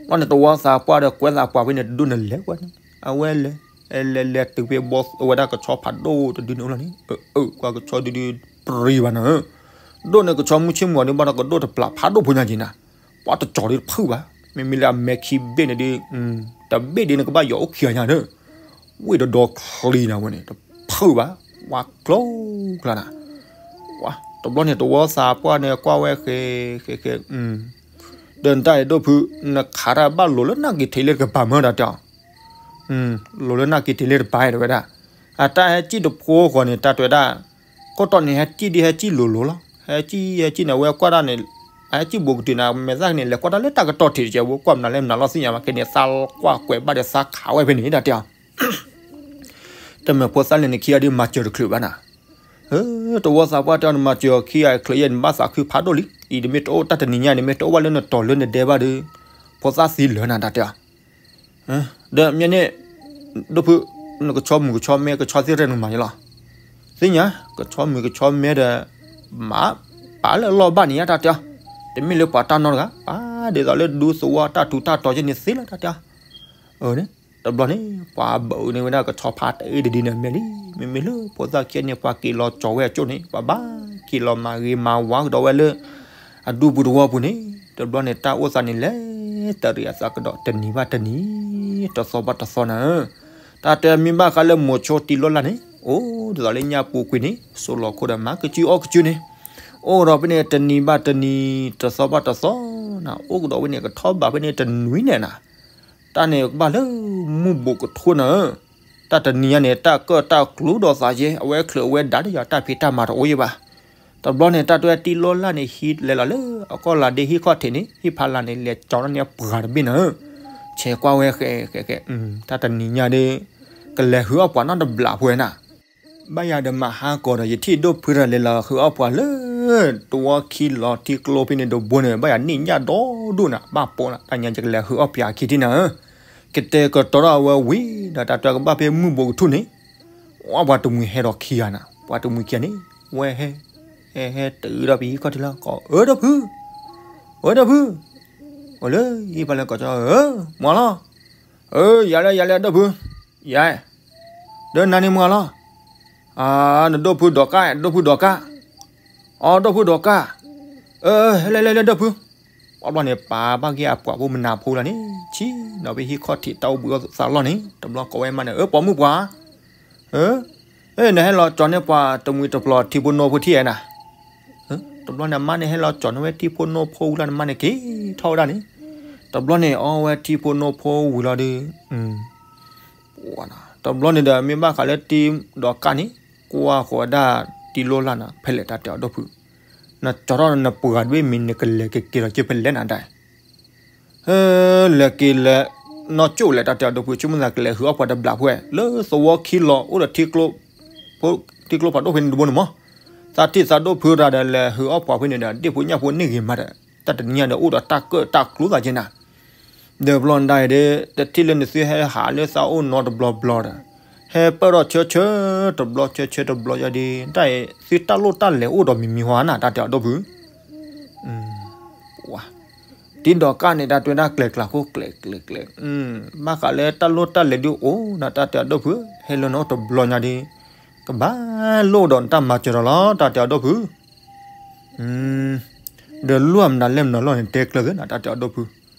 ဧါ ဘျီန့ၣ်တဝီသးပှၢ်ဒီးကွဲးသးပှၢ်ဖဲန့ၣ်တဒူၣ်န့ၣ်လဲၤကွၢ်န့ၣ် အဝဲလဲၤ လဲၤလဲၤတုၤဖဲဘီအဝဲဒၣ်ကဆီဖးဒိၣ်တဒုန့ၣ်အိၣ်လီၤန့ၣ် အၢ ကွၢ်ကဆီဒုဒုပြံဘၣ်နၤဧၢ ဒိၣ်န့ၣ်ကဆီမုၢ်ဆ့ၣ်မုၢ်ဂီၤဒုးဘၣ်ဒီးကဒိၣ်တပျၢ်ဖးဒိၣ်ဖိညါက့ၤနၤ ပှၤတကၠီၤဒုးတဖုၣ်ဘၣ် မ့မ့ၢ်လၢအမဲာ်ခံဘ့ၣ်န့ၣ်ဒုး တဘ့ၣ်ဒ်န့ၣ်ကဘၣ်ယီၤအိၣ်ခံဂၤညါဒီး ဝ့ၢ်ဒီဒီချံနၤဝဲန့ၣ် တဖုၣ်ဘၣ် ဝါကျိၤကျါနၤ တဘျီန့ၣ်တဝီသးပှၢ်န့ၣ်ကွၢ်ဝဲဃဲ ဃဲဃဲ ဒီးနတၢ်အဲၣ်ဒိၣ်ဖု နခးတၢ်ဘၣ်လိၤလၢနၢ်က့ၤထံးလၢတကပၤမၢတၢ်တဲအီၤ လိၤလၢနၢ်က့ၤထံးလၢတပၤတဲဝဲဒၣ် အတၢ်ဟဲစံၣ်တဖိဃီန့ၣ် တၢ်တဲဝဲဒၣ် ခိၣ်တီန့ၣ် ဟဲစံၣ်ဒ်ဟဲစံၣ်လိၤလိၤလီၤ ဟဲစံၣ်ဟဲစံၣ်န့ၣ် အဝဲကွၢ်တၢ်န့ၣ် အဟဲစံၣ်ဘူးကတုၤနၤ မဲာ်သၣ်န့ၣ် လဲၤကွၢ်တၢ်လၢတၢ်ကတီၢ်ထံးတကဲး ဝဲကွၢ်မနုၤလဲၣ်မနုၤလီၤသ့ၣ်ညါဘၣ် ခဲန့ၣ် သးကွၢ်ကွဲးဘၣ်ဒီးသးခးဝဲဖဲန့ၣ် တၢ်တဲအီၤ တမ့ၢ်ဖိသၣ်လၢန့ၣ်ခံဂၤဒုးမၤစၢၤတချုးဘၣ်နၤ တဝီသးပှၢ်တဲအီၤ နမၤစၢၤအီၤခံဂၤချုးယဲၢ်န့ၣ် ဘၣ်သးခုဖးဒိၣ်လံ အံၤတမ့ၢ်တအိၣ်တၢ်တနံၤညါန့ၣ် မ့ၢ်တအိၣ်ဘၣ်လၢနတီၤလၢနဒဲဘၣ်ဒီး ဖိသၣ်သံလၢာ်နၤ တၢ်တဲအီၤ ဒီးမ့ၢ်န့ၣ် ဒိၣ်ဖု နကဆီမုၢ်ကဆီမဲ ကဆီသ့ၣ်တဖၣ်နကမၤန့ၣ်လီၤ သ့ၣ်ညါ ကဆီမုၢ်ကဆီမဲဒီး မၤ ပာ်လၢအလီၢ်ဘၣ်န့ၣ်ယါ တၢ်တဲအီၤ တမ့ၢ်လၢပှၤတၢ်နီတဂၤ ပာ်ဒ်သိးလၢဒူသဝီတၢ်ထူးတၢ်တီၤယဲၢ်န့ၣ်သ့လီၤ တၢ်တဲအီၤ အၢ တဘျီန့ၣ် ပှၤဘၣ်အုးန့ၢ်ဝဲဒၣ်ကဆီဖးတအ့ၣ်တဒုန့ၣ်အမဲာ်လံ မ့မ့ၢ်လၢဖိသၣ်ခံဂၤန့ၣ် ပှၤက့ၤလီၤကၠီၤဝဲအကၠိန့ၣ် ပှၤဘၣ်က့ၤလီၤမၤဂ့ၤမၤဝါကဒီးဝဲလၢ အဒူပူၤတဝီပူၤန့ၣ် တဘျီန့ၣ် တၢ်အိၣ်သးန့ၣ်လဲၤတရံးအသးကဒီးတနံၤဘၣ်တနံၤ တသီဘၣ်တသီနၤဧၢ တၢ်တဲမ့ၢ်ဘၣ်ဃးလၢမိၤဆိတံၤလိလၢ်န့ၣ် အိၣ်ဒ်သိးလၢညၣ်ပူၤကွံာ်န့ၣ် စိၤလီၤခိၣ်ဒီးမၤကစုအီၣ်ကစုန့ၣ် အိၣ်ကဒီးဖဲန့ၣ်တနံၤဘၣ်တနံၤ တသီဘၣ်တသီနၤ အိၣ်ကဒီးဖဲန့ၣ် ကထီၣ်ဘးဖဲန့ၣ်တနွံန့ၣ်နၤ တၢ်န့ၣ်ကဘၣ်လၢမုၢ်ဘိးကထိနၤဧၢ တၢ်တနံၤညါန့ၣ် တၢ်ကၢၣ်တၢ်ကျူဒီးသးယဲ အဝဲချုးအဝဲဒၣ်ဒီးယၤတၢ်ဖံးတၢ်မၤတအိၣ်ယဲဘၣ်. တဘျီန့ၣ် တၢ်တဲတံၤလိလၢ်န့ၣ် ဟံးလဲၤလီၤလၢအကီၢ်လၤဒ့ဟံၣ်ခီၣ်ထံးန့ၣ် ဟံၣ်ဖးလၢ်န့ၣ် လဲၤကၠီၤထီၣ်န့ၢ်ပှၤတဘ့ၣ်နၤဧၢ. ဆဲးကွၢ်ဝဲဃဲးဃဲးဃဲး တၢ်တနံၤညါဒီး ကလဲၤဟုအီၣ်ပှၤနီတဘျီဖိနၤ ဘၣ်ယၤဒီးမၤဟါကီးဒီး ယထံၣ်ဒိၣ်ဖုတဂၤလဲၤလီၤဟုအီၣ်ပှၤလၢ တဝီခံလီၤထံကျိဖဲန့ၣ်တဘိန့ၣ် ဘၣ်ယၤန့ၢ်ညၣ်ဒီဒိၣ်နၤ ဘၣ်ပိာ်နၤ တၢ်ညါယကလဲၤဟုအီၣ်ပှၤခံထံၣ်နၤဧၢ. ကတဲာ်ကတီၤထီၣ်အဝဲဝံၤဒီး တၢ်တဲကဘၣ်ဖဲမုၢ်ဘိးကထူၣ်န့ၣ် အီၣ်ပှၤတမှံၤဟဲဒီးခံဂၤနၤ ပှၤတမှံၤခံဂၤန့ၣ် ဝဲဟဲ ဟဲဟဲတုၤဒီးပဟံၣ်ခီၣ်ထံးလီၤ ကိးအၢဒိၣ်ဖု အၢဒိၣ်ဖု အိၣ်လၢဟံၣ်ဖးလၢ်ကိးကၠီ အၢ မၤလီၤ အၢ ယၤလၢယၤလၢဒိၣ်ဖု ယၤ ဒီးနၤန့ၣ်မၤလီၤ အၢ နဒိၣ်ဖုဒီးကါ ဒိၣ်ဖုဒီးကါ အီ ဒိၣ်ဖုဒီးကါ အၢ ဟဲလဲၣ်လဲၣ်လဲၣ်ဒိၣ်ဖု အဘျီန့ၣ် ပာ်ဘၣ်က့ၤအပှၤဖိမနၤဖိလီၤန့ၣ် ဆံးနီၤဖဲဟံၣ်ခီၣ်ထံးတၢ်အိၣ်ဘှံးအိၣ်သါလီၢ်န့ၣ် တဘျီကိးဝဲမါန့ၣ် အၢ ပိာ်မုၣ်ပှၤ အၢ နဟဲလီၤကၠီၤန့ၢ်ပှၤတမှံၤတပျီၤထံဖိနိဖိထံၣ်အဲနၤ တဘျီန့ၣ် အမါန့ၣ်ဟဲလီၤကၠီၤန့ၢ်ဝဲထံဖိနိဖိဝံၤလီၤန့ၣ် မါန့ၣ်က့ၤထီၣ်ဝဲဒၣ်န့ၣ် တဘျီန့ၣ် အီဝဲထံဖိနိဖိဝံၤလီၤဒီး တဘျီန့ၣ်ဒီး မ့ၢ်ဘၣ်ဃးလၢတံၤဒီးကၣ်န့ၣ် ကွၢ်ဃီၤဝဲဒၣ်တံၤလိၢ်လၢ်န့ၣ် ဖဲလဲၣ်တၢ်တဲအီၤဒိၣ်ဖုး, နကၠီၤထီၣ်နပှၤတဘ့ၣ်မံၤ နကလဲၤကက့ၤလီၤက့ၤဖဲလဲၣ်နတၢ် ဟဲ လဲၤက့ၤလဲၤ နီၢ်ကၠိၣ်လဲၣ်တၢ်တဲအီၤဒိၣ်ဖုး ဆိကမိၣ်သးကလဲၤဟုးအီၣ်ပှၤတဘျီဖိဝဲ လၢသဝီခံလီၤ အိၣ်ဒီး ထံကျိဖးဒိၣ်ဖဲန့ၣ်တဘိန့ၣ်မး, သးထံၣ်သးဒိၣ်ဖုးတၢ်ဒီးလဲၤဟုးအီၣ်ပှၤဖဲန့ၣ်ဒီး ဒ့ၣ်ဖိညၣ်ဖိန့ၢ်ဂ့ၤမးဒီး တၢ်တနံၤညါဒီးအိၣ်ဒီးတၢ်ကၢၣ်တၢ်ကျူသးက့နၤ ဒီးဘျီနဒၣ်အံၤဒီး တထံၣ်လၢနသုဟဲဟးလၢသးအိၣ်နီတဘျီဘျီဒီး ဟဲပၢၢ်ထီၣ်ဆၢဆၢတဘျီဆၢဆၢတဘျီယီၤဒီး တၢ်အံၤသုတၢ်လိၣ်တၢ်လဲၤအိၣ်ဒီးမံၤမံၤဟါနၤ တၢ်တဲအီၤဒိၣ်ဖုး တံၤဒီးကၣ်န့ၣ် တၢ်တဲဝဲဒၣ်ကျဲၤကျါခိၣ်ကျဲၤကျဲၤကျဲၤ, ဘၣ်ဃးလၢတၢ်လိၣ်တၢ်လဲၤဒုးအိၣ်နၤ တၢ်တဲအီၤဒိၣ်ဖုး ဟဲလၢနအိၣ်တဘျီညါဒီး ကဘၣ်လိၣ်ဒီးနတၢ်မၤစၢၤဒီးလီၤ တၢ်တဲအီၤဒိၣ်ဖုး ဒီးလိၣ်မနုၤလဲၣ်မနုၤလီၢ်န့ၣ် တဲကျၢၤသ့နၤ တၢ်တဲအီၤဒိၣ်ဖုး,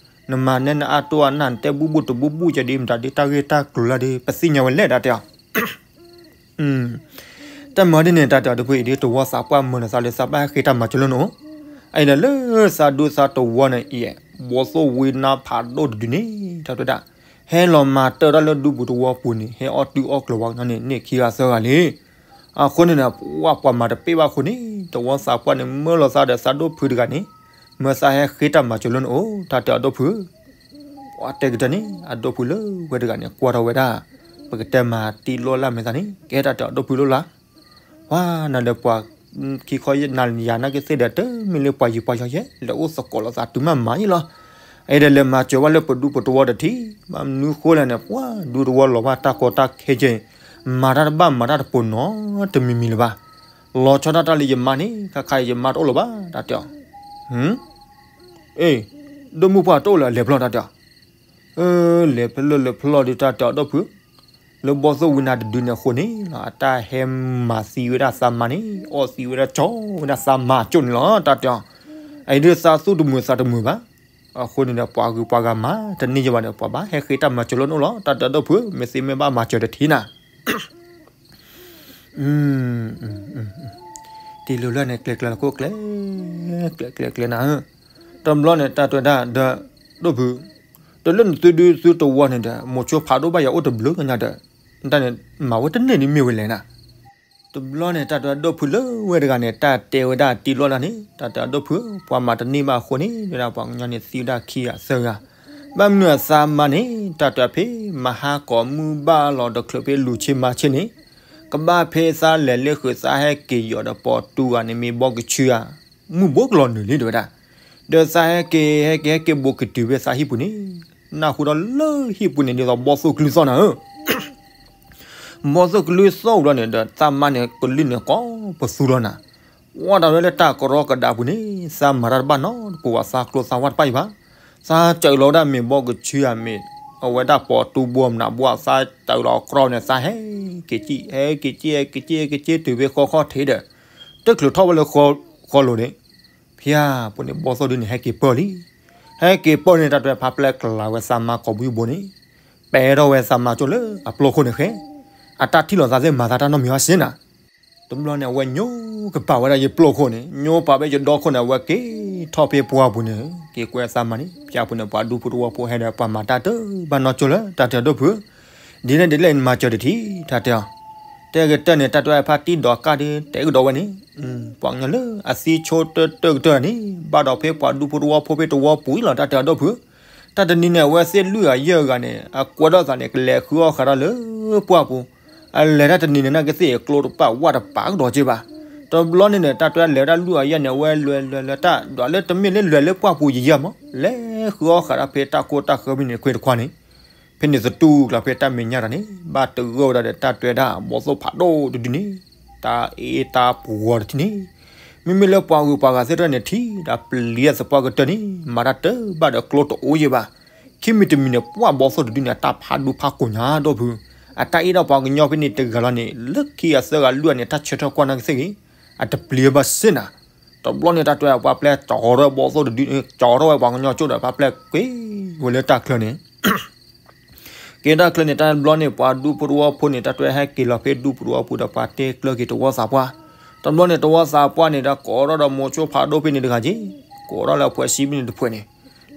နမၤနဲနအါတိၢ်အနၢ် နတဲဘူၣ်ဘူၣ်တဘူၣ်ဘူၣ်ကဲဒ်မတၤဒ် တၢ်ဂ့ၢ်တၢ်ကျိၤလၢဒ် ပသ့ၣ်ညါဝဲလဲၣ် တၢ်တဲအီၤ တၢ်မၤဒ်န့ၣ် တၢ်တဲအီၤဒိၣ်ဖုးအံၤဒ် တဝီသးပှၢ်မၢနသးလၢသးဘၣ်ဟဲဃ့တၢ်မၤစၢၤလၢနအိၣ်, အအံၤဒီးလၢသးဒူသးတဝီန့ၣ်အံၤ ဘီသိၣ်ဝံနါဖးဒိၣ်တဒုန့ၣ် တၢ်တဲဝဲဒၣ် ဟဲလီၤမၤတၢ်တၢ်လၢဒူပူၤတဝီပူၤန့ၣ် ဟဲအီၣ်တုၤအီၣ်ကျၢၤဝဲကညီန့ၣ် န့ၢ်ခံဂၤသၢဂၤလံ. အဃိန့ၣ်ဒီး ပှၤပှၤမၤတပ့ၢ်ဘၣ်အဃိန့ၣ် တဝီသးပှၢ်န့ၣ် မၢလီၤသးဒီးသးဒိၣ်ဖုးတဂၤန့ၣ် မၢသးဟဲဃ့တၢ်မၤစၢၤလၢနအိၣ် တၢ်တဲအီၤဒိၣ်ဖုး ပှၤတဲကတၢၢ်န့ၣ် အဒိၣ်ဖုးလၢဝဲတဂၤန့ၣ် ကွၢ်ထီၣ်ဝဲဒၣ် ပကတဲမၤတံၤလိၣ်လၢ်မဲာ်သးန့ၣ် ကဲတၢ်တဲအီၤဒိၣ်ဖုးလိၣ်လၢ် ပှၤနၤဒီးပှၤ ခံခီယဲၢ်နၤယၤနာ်က့သ့ၣ်ဒီး တမ့ၢ်လၢပှၤယံၤပှၤယီၤယဲၢ် လဲၤအိၣ်သကိးလိာ်သးတုၤမးမၤအံၤလီၤ. အအံၤဒီးလဲၤမၤစၢၤဘၣ်လၢပဒူပတဝီတထံၣ် ဘၣ်မနုၤဃိလဲၣ်န့ၣ် ပှၤဒူတဝီလီၤဘၣ်တၢ်ကီတၢ်ခဲကဲ မၤတၢ်တဘၣ်မၤတၢ်တပိၤနီတမံၤမံၤလၢၤဘၣ်. လီၤဆီဒၣ်တၢ်လၢယမါန့ၣ် ခါခါအံၤယမါတအိၣ်လၢၤဘၣ် တၢ်တဲအီၤ အ့ ဒိၣ်မုၣ်ပှၢ်တအိၣ်လၢၤ လဲၤဖျီၣ်တၢ်တဲအီၤ လဲၤဖျီၣ်လဲၤဖျီၣ်ဒုးတၢ်တဲအီၤဒိၣ်ဖုး လၢဘီသိၣ်ဝံနါတဒုန့ၣ်အဃိန့ၣ်လီၤ အတၢ်ဟဲမၤသံဝဲဒၣ်သးမါန့ၣ် အီၣ်သံဝဲဒၣ်ကၠီဝဲဒၣ်သးမါကၠိန့ၣ်လီၤ တၢ်တဲအီၤ အအံၤဒုးသးသူၣ်တမုာ်သးတမုာ်ဘၣ်. အဃိန့ၣ်ဒီး ပှၤဂုၤပှၤဂၤမၤတန့ၢ်ယဘၣ်ဒီး ပှၤဘၣ်ဟဲဃ့တၢ်မၤစၢၤလၢနအိၣ်လီၤ တၢ်တဲအီၤဒိၣ်ဖုး မ့ၢ်သ့မ့ၢ်ဘၣ်မၤစၢၤတထံၣ်နၤ တံၤလိၤလၢ်န့ၣ် ကျဲကျဲလီၤခိၣ်ကျဲ ကျဲကျဲကျဲနၤဧၢ, တဘျီန့ၣ် တၢ်တဲဝဲဒၣ်ဒီး ဒိၣ်ဖုး, တလၢနသုဒုသုတဝီန့ၣ်ဒီး မိၤဆိဖးဒိၣ်ဘၣ်ယၤအိၣ်တဘျုးညါဒီး တၢ်န့ၣ် မၤဝဲတန့ၢ်ဒ်မ့ၢ်ဝဲလဲၣ်နၤ တဘျီန့ၣ် တၢ်တဲဝဲဒၣ်ဒိၣ်ဖုးလၢဝဲတဂၤန့ၣ် တၢ်တဲဝဲဒၣ်တံၤလိၣ်လၢ်န့ၣ် တၢ်တဲအီၤဒိၣ်ဖုး ပှၤမၤတန့ၢ်ဘၣ်အဃိန့ၣ် တဲဝဲဒၣ်ပှၤကညီန့ၣ်သံဝဲဒၣ်ခံဂၤသၢဂၤ, ဘၣ်မနုၤအသးမါန့ၣ် တၢ်တဲဖဲ မဟါကိးမုၢ်ဘၣ်လီၤတချုးဖဲလူၤဆ့မၤဆ့န့ၣ် ကဘၣ်ဖဲသးလဲၤလၢဃုာ်သးဟဲက့ၤယီၤဒီးပိာ်တူဂၤန့ၣ် မ့ၢ်ဘီကဆူအမုၢ်ဘိကလီၤနုာ်လံတဲဝဲဒၣ်, ဒီးသးဟဲက့ၤဟဲက့ၤဟဲက့ၤဘူးကတုၤဖဲသးဟံၣ်ပူၤန့ၣ် နၢ်ဟူဒီးလၢဟံၣ်ပူၤန့ၣ်ဒ်သိးဘီသိၣ်ကလုၢ်သီၣ်နၤဧၢ ဘီသိၣ်ကလုၢ်သီၣ်ဝံၤလီၤန့ၣ်ဒီး သးမါန့ၣ်ကလုၢ်န့ၣ်ကိးပသူလီၤနၤ, ဝဲဒၣ်ဝဲလၢတၢ်ကရီကဒါပူၤန့ၣ် သးမၤတၢ်တဘၣ်နီတပူၤဘၣ် သးကျိသးဝါတဘၣ်အံၤဘၣ်, သးစၢၤလီၤဝဲဒၣ်မ့ၢ်ဘီကဆူဧါ မ့ၢ်အဝဲဒၣ်ပိာ်တူဘိမနၤဘိ သးစၢၤလီၤအကြီန့ၣ် သးဟဲက့ၤကံၣ် ဟဲက့ၤကံၣ် ဟဲက့ၤကံၣ် ဟဲက့ၤကံၣ် တုၤဖဲဃီခီၣ်ထံးဒီး တချုးထီၣ်ဝဲလၢဃီလိၤန့ၣ် ဖၠါပူၤန့ၣ် ဘီသိၣ်ဒုန့ၣ် ဟဲက့ၤပၢၢ်လံ. ဟဲက့ၤပၢၢ်န့ၣ် တၢ်တဲဖးပျဲကျးဝဲသးမါကိးဘံဘူန့ၣ် ပဲထီၣ်ဝဲသးမါကၠိလၢအပျိၢ်ခိၣ်န့ၣ်ဃဲ, အတၢ်ထံၣ်လိာ်သးသ့ၣ်မၤသးတၢ်နီတမံၤဘၣ်စ့ၢ်နၤ. တဘျီန့ၣ် အဝဲညိကပာ်ဝဲဒၣ်ယပျိၢ်ခိၣ်န့ၣ် ညိပာ်ဖဲယဒီခိၣ်န့ၣ် အဝဲက့ၤထီၣ်ဖဲပှၢ်ပူၤန့ၣ် က့ၤကွဲသးမါန့ၣ် ဖၠါပူၤန့ၣ် ပှၤဒူဖိတဝီဖိဟဲဒီး ပှၤမၤတၢ်တဘၣ်နီကၠိလၢ တၢ်တဲအီၤဒိၣ်ဖုး ဒ်လဲၣ်ဒ်လဲၣ်နမၤစၢၤတထံၣ် တၢ်တဲအီၤ, တဲကတၢၢ်န့ၣ် တၢ်တဲဖးတံၤဒီးကၣ်ဒီး တဲကဒီးဝဲန့ၣ် ပှၤကညီလၢအသံဆိတၢၢ်တၢၢ်ကတၢၢ်န့ၣ် ဘၣ်ဒီးဖဲပှၤဒူဖိတဝီဖိဖဲတဝီပူၤအံၤလီၤ တၢ်တဲအီၤဒိၣ်ဖုး, တၢ်တနံၤန့ၣ် အဝဲသ့ၣ်လွံၢ်ဂၤယဲၢ်ဂၤန့ၣ် အကွဲထီၣ်သးန့ၣ် ကလဲၤဃုအီၣ်ဃာ်တၢ်လၢပှၢ်ပူၤ, အလဲၤတၢ်တနံၤန့ၣ် နာ်က့သ့ၣ်ကျိတပာ်ဝၣ်တပာ်ကဒီးက့ဘၣ်. တဘျီန့ၣ်န့ၣ် တၢ်တဲလဲၤဝဲဒၣ်လွံၢ်ဂၤယဲၢ်န့ၣ် အဝဲလဲၤလဲၤလဲၤတၢ် ဒီးလၢတမ့ၢ်လၢလွဲၤလၢပှၢ်ပူၤယံာ်ယံာ်မး လဲၤဃုအီၣ်ဃာ်တၢ်ဖဲတၢ်ကိၢ်တၢ်ဃၢမုၢ်နံၤခွဲတခွါန့ၣ် ဖဲန့ၣ်သတူၢ်ကျါဖဲတၢ်မဲာ်ညါတၢ်န့ၣ် ဘၣ်တဂၢၢ်ဝဲဒၣ်ဒီး တၢ်တဲဝဲဒၣ်ဘီသိၣ်ဖးဒိၣ်တဒုန့ၣ် တၢ်အ့တၢ်ပှီၤတထံၣ်န့ၣ် မ့မ့ၢ်လၢပှၤဂုၤပှၤဂၤသ့ၣ်တဖၣ်န့ၣ် ထံၣ်ဒီးပျံၤသပှၢ်ကတၢၢ်န့ၣ် မၤတၢ်တဘၣ်ဒီးကျိတအိၣ်ယံာ်ဘၣ်. ခံမံၤတမံၤန့ၣ် ပှၢ်ဘီသိၣ်တဒုန့ၣ် အတၢ်ဖးဒူဖးကိာ်ညါဒိၣ်ဖုး, အတၢ်အ့ၣ်ဒိးပှၤကညီဖဲန့ၣ်တဂၤလီၤန့ၣ် လၢခံအသၢဂၤလွံၢ်ဂၤန့ၣ် တၢ်ဆၢထၢၣ်ကွၢ်နာ်က့သ့ၣ်ဂ့ၤ အတပျံၤဘၣ်စ့ၢ်နၤ. တဘျီန့ၣ် တၢ်တဲပှၤပျဲၢ်ကၠီထီၣ်ဝဲဘီသိၣ်တဒုန့ၣ် ကၠီထီၣ်ဝဲပှၤကညီကၠိဒီး ပှၤပျဲၢ်ကွ့ဝဲလၢတၢ်ချၢန့ၣ် က့ၤတၢ်ချၢန့ၣ် တၢ်ဘျီန့ၣ် ပှၤဒူဖိတဝီဖိန့ၣ် တၢ်တဲဟဲက့ၤလီၤဖဲဒူဖိတဝီဖိဒီး ပှၤတဲကျၢၤက့ၤတဝီသးပှၢ်. တဘျီန့ၣ် တဝီသးပှၢ်န့ၣ် တၢ်ကိးထီၣ်ဒီးမိၤဆိဖးဒိၣ်ဖဲန့ၣ်တဂၤက့ၤ, ကိးထီၣ်လၢအဖှဲးဆံဖဲန့ၣ်တဖှဲးန့ၣ်,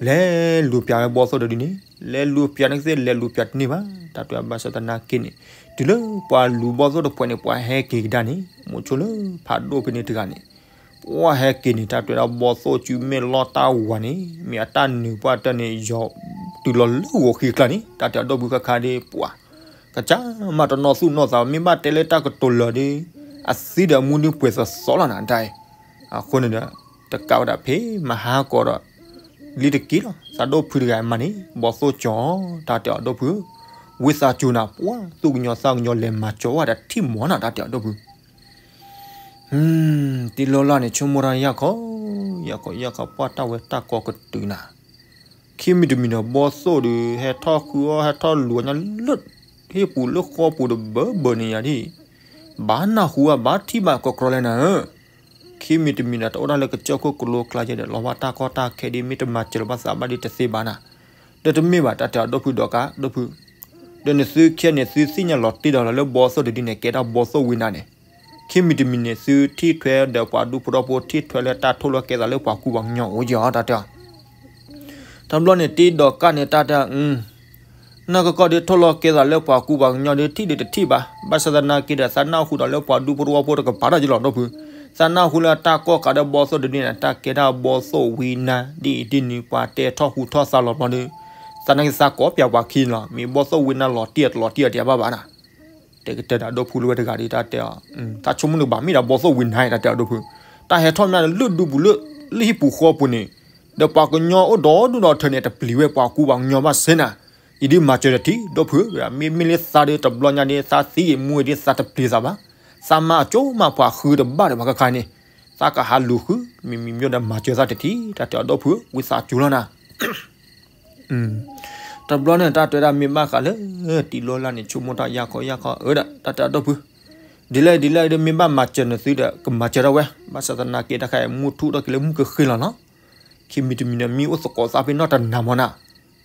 လဲၤလူၤပျးဝဲဘီသိၣ်တဒုန့ၣ်, လဲၤလူၤပျးန့ၣ်ကသ့ၣ် လဲၤလူၤပျးတန့ၢ်ဘၣ်. တၢ်တဲဘၣ်ဆၣ်သနာ်က့န့ၣ် တုၤလၢပှၤလူၤဘီသိၣ်တဖှဲးန့ၣ် ပှၤဟဲက့ၤကဒါန့ၣ် မိၤဆိလၢဖးဒိၣ်ဖဲန့ၣ်တဂၤန့ၣ် ပှၤဟဲက့ၤန့ၣ် တၢ်တဲဒီးဘီသိၣ်စုမ့ၢ်လီၢ်တၢ်ဝၤန့ၣ် မ့ၢ်အတၢ်နုာ်ပှၢ်တၢၢ်န့ၣ် ယီၤတုၤလီၤလၢဂီၤဃံကျါန့ၣ် တၢ်တဲအဒိၣ်ဖုခါခါဒ်ပှၤ ကစၢ်မးတနီၤသူၣ်နီၤသး မ့ၢ်ဘၣ်တဲလၢတၢ်ကတိၤလၢာ်ဒီး အသံဒီးအမူဒ်ပှဲၤသီသီလီၤနၤတၢ်အံၤ. အဃိန့ၣ်ဒီး တကးဝဲဒၣ်ဖဲမဟါကီးဒီး လံတက့ၢ်လီၤ သးဒိၣ်ဖုတဂၤအံၤမးန့ၣ် ဘီသိၣ်ကၠီ တၢ်တဲအဒိၣ်ဖု ဝံသးစူၤနၤ ပှၤသူၣ်ကညီၤသးကညီၤလဲၤမၤစၢၤဝဲဒီးထံၣ်မီၤနၤ တၢ်တဲအဒိၣ်ဖု တံၤလိလၢ်န့ၣ် ဆိကမိၣ်တၢ်ယၢ်ခီ, ယၢ်ခီယၢ်ခီ ပှၤတၢ်ဝဲတၢ်ကီကတုၤနၤ, ခံမံၤတမံၤန့ၣ် ဘီသိၣ်ဒီး ဟဲထီၣ်ဃုအီၣ် ဟဲထီၣ်လူၤအီၣ်ညါလၢ ဟ့ၣ်ပူၤလၢဃီပူၤတဘၢဘၢန့ၣ်ယၤဒ်, ဘၣ်နၢ်ဟူဘၣ် ဘၣ်ထံၣ်ဘၣ်ကီကီလဲၣ်နၤဧၢ, ခံမံၤတမံၤန့ၣ် တအိၣ်ဒၣ်လၢကစၢၢ်ခိၣ်ကလိကျါယဲဒီး လီၤဘၣ်တၢ်ကီတၢ်ခဲဒ် မ့ၢ်တမၤစၢၤလီၤဘၣ်သးဘၣ်ဒ်တသ့ဘၣ်နၤ, ဒီးတမ့ၢ်ဘၣ် တၢ်တဲအဒိၣ်ဖုဒီးကး ဒိၣ်ဖု ဒီးနသုခံဂၤန့ၣ် သုသ့ၣ်ညါလီၤတံၢ်ဒီးလီၤလၢဘီသိၣ်တဒုန့ၣ် ကဲဒၣ်ဘီသိၣ်ဝံနၤန့ၣ်, ခံမံၤတမံၤန့ၣ် သုထံၣ်ထွဲဒီးပှၤဒူဖိထီဖိ ထံၣ်ထွဲလၢတၢ်ထိၣ်လီၤကဲသးလၢပှၤကူပှၤကညီအိၣ်ကီ တၢ်တဲအီၤ တဘျီန့ၣ် တံၤဒီးကးန့ၣ် တၢ်တဲအီၤ နီၢ်ကီၢ်ကီၢ်ဒ်ထိၣ်လီၤကဲသးလၢပှၤကူပှၤကညီဒီး ထံၣ်ဒ်တထံၣ်ဘၣ်, ဘၣ်ဆၣ်သနာ်က့ဒီး သးနၢ်ဟူဒီးလၢပှၤဒူဖိထီဖိတကပၤတၢ်ယလီၤဒိၣ်ဖု, သးနၢ်ဟူလၢတၢ်ကီၢ်ကးဒီးဘီသိၣ်တဒုန့ၣ် တၢ်ကဲဒၣ်ဘီသိၣ်ဝံနၤ ဒ်အံၤဒ်နုၤပှၤတဲထီၣ်ဟူထီၣ်သးလီၤဘျီဒီး သးနာ်က့သးကိးပၠးပှၤခံန့ၣ်လီၤ, မ့ၢ်ဘီသိၣ်ဝံနၤလီၤတံၢ်အတလီၤတံၢ်အတဲဘၣ်ဘၣ်နၤ တဲကတၢၢ်ဒီးအဒိၣ်ဖုလၢဝဲတဂၤဒီး တၢ်တဲအီၤ, သးဆိကမိၣ်န့ၣ်ကဘၣ်မ့ၢ်ဒီးဘီသိၣ်ဝံနၤ တၢ်တဲအီၤဒိၣ်ဖု, တၢ်ဟဲထီၣ်မးလၢဒူပူၤလၢ လၢဟံၣ်ပူၤဃီပူၤန့ၣ်, ဒီးပှၤကညီအိၣ်ဒီဒူၣ်ဒီထၢန့ၣ် တပျံၤဝဲပှၤကူပှၤကညီဘၣ်စ့ၢ်နၤ, ယဒ်မၤစၢၤတထံၣ် ဒိၣ်ဖု, မ့မ့ၢ်လၢသးဒီးတဘျီညါဒီး သးသံအမူအံၤဒီး သးတပျံၤသးဘၣ်, သးမၤအကၠိမးပှၤဃုတဘၣ်ဒီးပှၤကခါန့ၣ်, သးကဟးလူၤဃု, မ့မ့ၢ်မ့ၢ်ဒီးမၤစၢၤသးတထံၣ် တၢ်တဲအီၤဒိၣ်ဖု ဝံသးစူၤလီၤနၤ တဘျီန့ၣ် တၢ်တဲဒၣ်မ့ၢ်ဘၣ်ဃးလၢ တံၤလိလၢ်န့ၣ် ဆိကမိၣ်တၢ်ယၢ်ခီယၢ်ခီ အၢဒီး တၢ်တဲအဒိၣ်ဖု, ဒ်လဲၣ်ဒ်လဲၣ်ဒီး မ့ၢ်ဘၣ်မၤစၢၤနသုဒီး ကမၤစၢၤထီၣ်ဝဲ, ဘၣ်ဆၣ်သနာ်က့တၢ်ခါအံၤ မုၢ်ထူၣ်ထီၣ်က့ၤလၢမုၢ်ကဃ့လီၤနီၤ, ခံမံၤတမံၤန့ၣ် မ့ၢ်အိၣ်သကိးသးဖဲနီၢ်တနၤမီၤနၤ,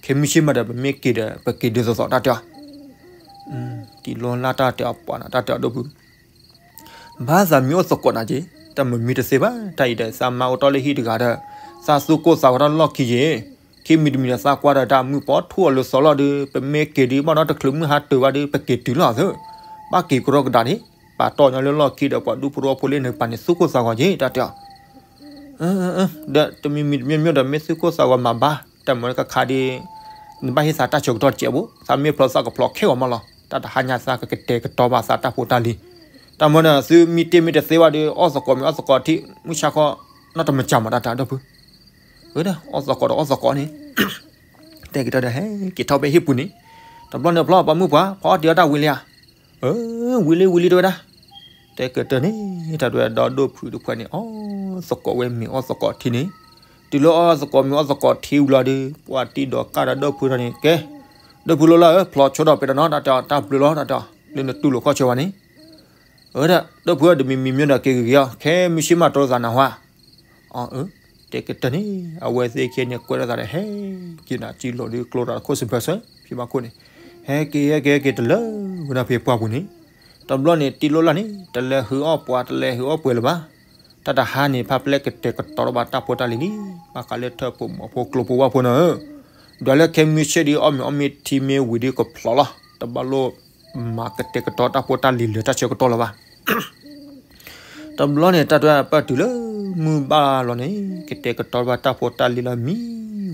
ခဲမုၢ်ဆ့ၣ်မးဒီး ပမ့ၢ်က့ၤဒီး ပက့ၤဒ်သိးသိးတၢ်တဲအီၤ တံၤလိလၢ်တၢ်တဲအီၤပှၤနၤ တၢ်တဲအဒိၣ်ဖု ဘၣ်သးမံၤအိၣ်သကိးနၤက့ၤ, တၢ်မမံၤတသ့ဘၣ်, တၢ်အံၤဒီး သးမါအိၣ်တ့ၢ်လၢဟံၣ်တဂၤဒီး သးသူၣ်ကိၢ်သးဂီၤတၢ်လီၢ်ခံက့ၤ, ခံမံၤတမံၤဒီးသးကွၢ်ဒီးတၢ်မုၢ်ပှၢ်ထူၣ်အီၤလၢစီၤလီၢ်ဒီး ပမ့ၢ်က့ၤဒ်ဘၣ်ဒီးတချုးမုၢ်ဟါတၢၤဘၣ်ဒီး ပက့ၤတုၤလီၤသၢ, ဘၣ်က့ၤကရီကဒါန့ၣ်, ပာ်တီၢ်ညီလၢလီၢ်ခံဒီးပှၤဒူဖိတဝီဖိလၢန့ၣ် ပာ်န့ၣ်သူၣ်ကိၢ်သးဂီၤက့ၤ တၢ်တဲအီၤ ဒီးတမံၤမံၤတမံၤမံၤဒီး မ့ၢ်သူၣ်ကိၢ်သးဂီၤမၤဘၣ်, တၢ်မၤလၢကခါဒ် နဘၣ်ဟ့ၣ်သးတၢ်ဆၢကတီၢ်တစဲးဘၣ်, သးမ့ၢ်ဖျီသးကဖျီခဲဂီၤမးလီၤ, တၢ်တဟါညါသးကကတဲာ်ကတီၤဘၣ်သးတၢ်ဖိတၢ်လံၤ, တၢ်မၤဒီး သုမံတ့ၢ်မ့ၢ်တသ့ဘၣ်ဒီး အီၣ်သကိးမ့ၢ်အီၣ်သကိးထံး မုၢ်ဆါခီ နီၢ်တမၤစၢၤမး တၢ်တဲအဒိၣ်ဖု, အၢဒီး အီၣ်သကိးဒီးအီၣ်သကိးန့ၣ် တဲကတၢၢ်ဒီး ဟဲက့ၤထီၣ်ဖဲဟံၣ်ပူၤန့ၣ်, တဘျီန့ၣ်ဖျီပှၤမုၢ်ပှၢ် ဖီအီၣ်တ့ၢ်အီၣ်တၢ်ဝံၤလံဧါ, အၢ ဝံၤလံဝံၤလံတဲဝဲဒၣ်, တဲကတၢၢ်န့ၣ် တၢ်တဲဝဲဒီး ဒီဒိၣ်ဖုတဖုန့ၣ် အီၣ်သကိးဝဲမ့ၢ်အီၣ်သကိးထံးန့ၣ်, တုၤလၢအီၣ်သကိးမ့ၢ်အီၣ်သကိးထံးဝံၤလီၤဒီး ပှၤတံၤဒီးကးဒီးဒီဒိၣ်ဖုထီၣ်န့ၣ် ကဲ, ဒီဒိၣ်ဖုလိလၢ်ဧၢ ဖျီဆိဒီးပဲတနီၤ တၢ်တဲအီၤ တၢ်ဘျုးလီၤ တၢ်တဲအီၤ လၢနတူၢ်လိာ်ခီၣ်ဆၢဝဲန့ၣ် အၢဒီး ဒီဒိၣ်ဖုဧၢ တမံၤမံၤမ့ၢ်ဒီးက့ၤဂ့ၤဂ့ၤအီၤ ခဲမုၢ်ဆ့ၣ်မးတိသးနၢ်ဟူဧါ, အၢ တဲကတၢၢ်န့ၣ် အဝဲသ့ၣ်ခံဂၤန့ၣ် ကွဲးထီၣ်သးဒီး ဟဲက့ၤနၤစံၣ်လိာ်ဒီးကျိသးတခိၣ်စံးဖၢၣ်ဆၢ ဖံးဘၣ်ခိၣ်န့ၣ်, ဟဲက့ၤဟဲက့ၤဟဲက့ၤတလၢဝဲဒၣ်ဖဲပှၢ်ပူၤန့ၣ်, တဘျီန့ၣ် တံၤလိလၢ်န့ၣ် တလဲၤဟုးအီၣ်ပှၤ တလဲၤဟုးအီၣ်ပှဲၤလၢၤဘၣ်, တၢ်တဟါန့ၣ် ဖးပျဲၢ်ကတဲာ်ကတီၤထီၣ်ဘၣ်တၢ်ဖိတၢ်လံၤလံ, ဘၣ်ဃးလၢထၢၣ်ဖိမီၤဖိကျိဖိဝၣ်ဖိနီၤဧၢ, ဒွးလၢခဲမုၢ်ဆ့ၣ်ဒီး အီၣ်မ့ၤအီၣ်မ့ၤထံမ့ၢ်ဝံၤဒီးကဖျိးလီၤ, တဘၣ်လိၣ်မၤကတဲာ်ကတီၤတၢ်ဖိတၢ်လံၤလၢတၢ်ဆၢကတီၢ်လၢၤဘၣ် တဘျီန့ၣ် တၢ်တဲပၢၢ်တုၤလၢမုၢ်ဘၣ်လီၤန့ၣ် ကတဲာ်ကတီၤဘၣ်တၢ်ဖိတၢ်လံၤလီၤ မံ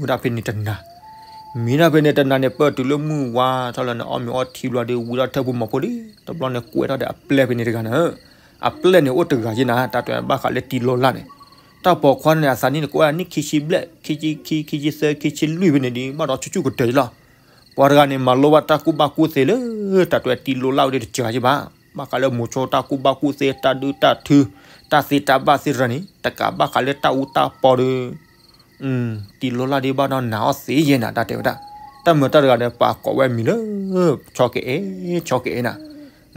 ဝဲဒၣ်ဖဲန့ၣ်တနၤ, မံဒၣ်ဖဲန့ၣ်တနၤန့ၣ် ပၢၢ်တုၤလၢမုၢ်ဝါထီၣ်လီၤန့ၣ် အီၣ်မ့ၤအီထံဘျီဒီး ဝံၤဒီးထၢၣ်ဖိမီၤဖိဒီး တဘျီန့ၣ် ကွဲးထီၣ်ဒီးအပျဲၢ်ဖဲန့ၣ်တဂၤန့ၣ်, အပျဲၢ်န့ၣ်အိၣ်တဂၤယဲနၤ တၢ်တဲဘၣ်ဃးလၢတံၤလိလၢ်န့ၣ်, တၢ်ပိာ်ခွါန့ၣ် အသးနံၣ်န့ၣ် ကအိၣ်ဒၣ်နံၣ်ခံဆံဘျဲၣ် ခံဆံခံ ခံဆံသၢ ခံဆံလွံၢ်ဖဲန့ၣ်ဒီး ဘၣ်ဒီးဆူၣ်ဆူၣ်ကတၢၢ်လီၤ, ပှၤတဂၤန့ၣ် မၤလိဘၣ်တၢ်ကူၣ်ဘၣ်ကူၣ်သ့လၢ တၢ်တဲတံၤလိလၢ်အိၣ်ဒီးတစှၤယဲဘၣ်, ဘၣ်ဃးလၢမိၤဆိတၢ်ကူၣ်ဘၣ်ကူၣ်သ့ တၢ်ဒုၣ်တၢ်ထု တၢ်သ့တၢ်ဘၣ်သ့ၣ်တဖၣ်န့ၣ် တကးဘၣ်ဃးလၢတၢ်အူတၢ်ပီဒီး တံၤလိလၢ်ဒ်ဘၣ်ဒီးနာ်အီၤသ့ယဲနၤ တၢ်တဲဝဲဒၣ်, တၢ်မၤတၢ်တဂၤဒီး ပှၤကိးဝဲမံၤလၢ ဆီကအဲၣ် ဆီကအဲၣ်နၤ,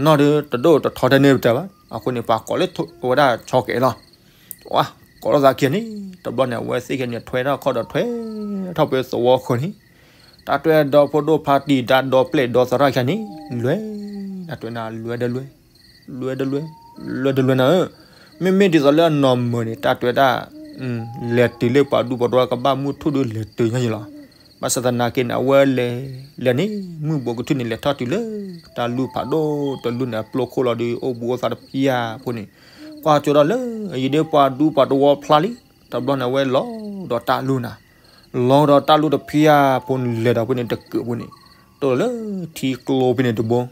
နီၢ်ဒီးတဒိၣ်တထီတန့ၢ်ပတၢ်ဘၣ်, အဃိန့ၣ် ပှၤကိးလၢဝဲဒၣ်ဆီကအဲၣ်လီၤ, ဝါ ကိးထီၣ်သးခံဂၤန့ၣ် တဘျီန့ၣ် အဝဲသ့ၣ်ခံဂၤန့ၣ် ထွဲထီၣ်ခီၣ်ဒီးထွဲထီၣ်ဖဲသဝီဃၢၤန့ၣ် တၢ်တွဲဒီဖိဒိၣ်ဖါတံၢ် တၢ်ဒီပျဲၢ်ဒီသရၣ်ခံဂၤန့ၣ် လဲၤ တၢ်တွဲနၤ လဲၤဒီးလဲၤ လဲၤဒီးလဲၤ လဲၤဒီးလဲၤနၤဧၢ, မ့မ့ၢ်ဒ်သိးလၢအနီၢ်မုၢ်န့ၣ် တၢ်တွဲတၢ် လဲၤတုၤလၢပှၤဒူပှၤတဝီကဘၣ်မုၢ်ထူၣ်ဒီးလဲၤတုၤညါယံၤလီၤ. ဘၣ်ဆၣ်သနာ်က့န့ၣ် အဝဲလဲၤ လဲၤန့ၣ် မုၢ်ဘူးကထူၣ်န့ၣ် လဲၤထီၣ်တုၤလၢ တၢ်လူၢ်ဖးဒိၣ်တလူၢ်န့ၣ် အပျိခိၣ်လီၤဒီး အိၣ်ဘူးအိၣ်သးတဖျၢၣ်ဖိန့ၣ် ကွၢ်ကၠိဒီးလၢ အံၤဒ်ပှၤဒူပှၤတဝီဖျါလံ, တဘျီန့ၣ် အဝဲလီၤဒီးတၢ်လူၢ်နၤ လီၤဒီးတၢ်လူၢ်တဖျၢၣ်ဖိန့ၣ် လဲၤဒီးဖဲန့ၣ်တကုာ်ဖိန့ၣ် တိၢ်လီၤလၢထံကျိဖဲန့ၣ်တဘိ, ထံ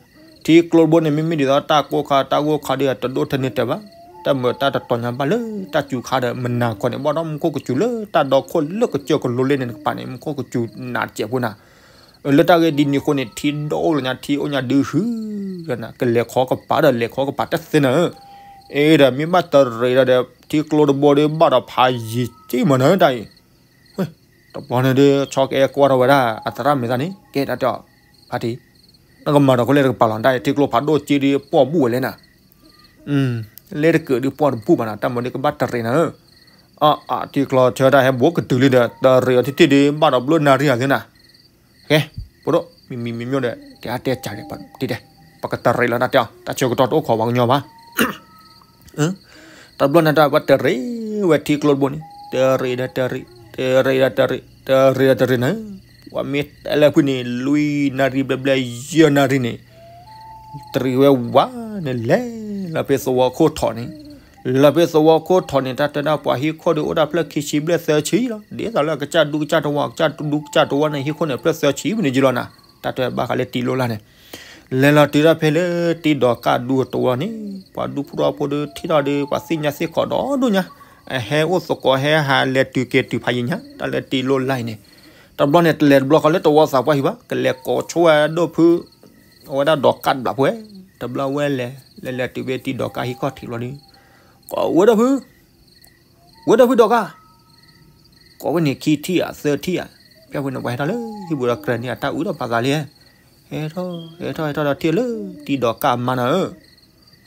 ကျိတဘိန့ၣ် မ့မ့ၢ်ဒ်သိးတၢ်ကိၢ်ခါတၢ်ဂိၢ်ခါဒီး တဒိၣ်ထဲန့ၣ်တဲဘၣ်, တၢ်မုာ်တၢ်တတီၤညါဘၣ်လၢတၢ်စူၤခါဒီး မုၢ်နၤခီန့ၣ် ဘၣ်ဒီးမူခိၣ်ကစူၤလၢတၢ်ဒီခိၣ်လၢကစၢၢ်ကလိလ့န့ၣ်တကပၤန့ၣ် မူခိၣ်ကစူၤနးတစဲးဖိနၤ လၢတၢ်ဂ့ၢ်ဒ်န့ၣ်အဃိန့ၣ် ထံဒိၣ်လီၤညါ ထံအိၣ်ညါဒုးဟုၣ်, ကလဲၤခီကပၤဒီးလဲၤခီကပၤတသ့နၤဧၢ, အ့ဒီးမ့ၢ်ဘၣ်တရံးဒီး ထံကျိတဘိဒီး ဘၣ်ဒီးဖးယံၤက့မးနၤတၢ်အံၤ, တဘျီန့ၣ်ဒီး ဆီကအဲၣ်ကွၢ်ထီၣ်ဝဲဒၣ် အသရၣ်မဲာ်သၣ်န့ၣ် ကဲတၢ်တဲအီၤ ဖါတံၢ် နကမၤဒီးခိၣ်လဲတကပၤလီၤ တၢ်အံၤ ထံကျိဖးဒိၣ်က့ဒီး ပှီၢ်ဘူၣ်ဝဲလဲၣ်နၤ လဲတကုာ်ဒီးပှီၢ်တဘူၣ်ဘၣ်နၤ တၢ်မၤဒီးကဘၣ်တရံးနၤဧၢ, အ ထံကျိဆၢတၢ်ဟဲဘူးကတုၤလံဒီး တရံးအီၤထံထံဒီး ဘၣ်ဒီးဘျၢနၣ်ရံၣ်အီၤသ့နၤ, ကဲ ဖိဒိၣ် မံမံမံမံဒီး ကဲအတဲကၢ်ဒီး ပကတရံးလီၤတၢ်တဲအီၤ တၢ်ဆၢကတီၢ်တအိၣ်ခိးပှၤကညီဘၣ် တဘျီန့ၣ်တၢ် ပှၤတရံးဝဲထံကျိတဘိန့ၣ် တရံးဒီးတရံး တရံးဒီးတရံး တရံးဒီးတရံးနၤ, ပှၤမ့ၢ်တဲလၢဖုန့ၣ် လွံၢ်နၣ်ရံၣ်ဘျဲၣ်ဘျဲၣ် ယဲၢ်နၣ်ရံၣ်န့ၣ် တရံးဝဲဝါန့ၣ် လဲၤလီၤဖဲသဝီခိၣ်ထီၣ်န့ၣ်, လဲၤလီၤဖဲသဝီခိၣ်ထီၣ်န့ၣ် တၢ်တဲဒၣ်ပှၤဟံၣ်ခိၣ်ဒီးအိၣ်ဒၣ်ဖျၢၣ်ခံဆံဘျဲၣ်သၢဆံလီၤ, ဒ်သိးလၢကစၢ်ဒူကစၢ်တဝီ ကစၢ်ဒူကစၢ်တဝီန့ၣ် ဟံၣ်ခိၣ်န့ၣ်ဖျၢၣ်သၢဆံဝဲန့ၣ်ကလီၤနၤ, တၢ်တဲဘၣ်ဃးလၢတံၤလိၣ်လၢ်န့ၣ် လဲၤလီၤတုၤဒၣ်ဖဲလၢတံၤဒိးကၣ်ဒူတဝီန့ၣ် ပှၤဒူဖိထီၣ်ဖိဒီးထံၣ်ထီၣ်ဒီး ပှၤသ့ၣ်ညါသ့ၣ်ခိးဒီဒိၣ်ညါ, အဟဲအိၣ်သကိးဟဲဟးလဲၤတုၤက့ၤတုၤဖးယံၤညါ တၢ်လၢတံၤလိၣ်လၢ်အံၤန့ၣ်, တဘျီန့ၣ် တလဲၤတဘျီဃီလၢတဝီသးပှၢ်ဟံၣ်ဘၣ် ကလဲၤကိးဆိဝဲဒိၣ်ဖု အဝဲဒၣ်ဒိးကၣ်တဘျီဖိဝဲ, တဘျီဝဲလဲၤ လဲၤလဲၤတုၤဖဲတံၤဒိးကၣ်ဟံၣ်ခီၣ်ထံးဘျီဒီး ကိးဝဲဒိၣ်ဖု ဝဲဒၣ်ဖုဒိးကၣ်, ကိးဝဲန့ၣ်ခံထံၣ်ဧါသၢထံၣ်ဧါ, ဖဲအပူၤန့ၣ်ပှၤဟဲထီၣ်လၢဟံၣ်ပူၤဒီးကြၢးန့ၢ်အတၢ်အုးဒီးပာ်သးလံ, ဟဲထီၣ် ဟဲထီၣ်ဟဲထီၣ်ဒီးထံၣ်လၢ တံၤဒိးကၣ်အမါနၤ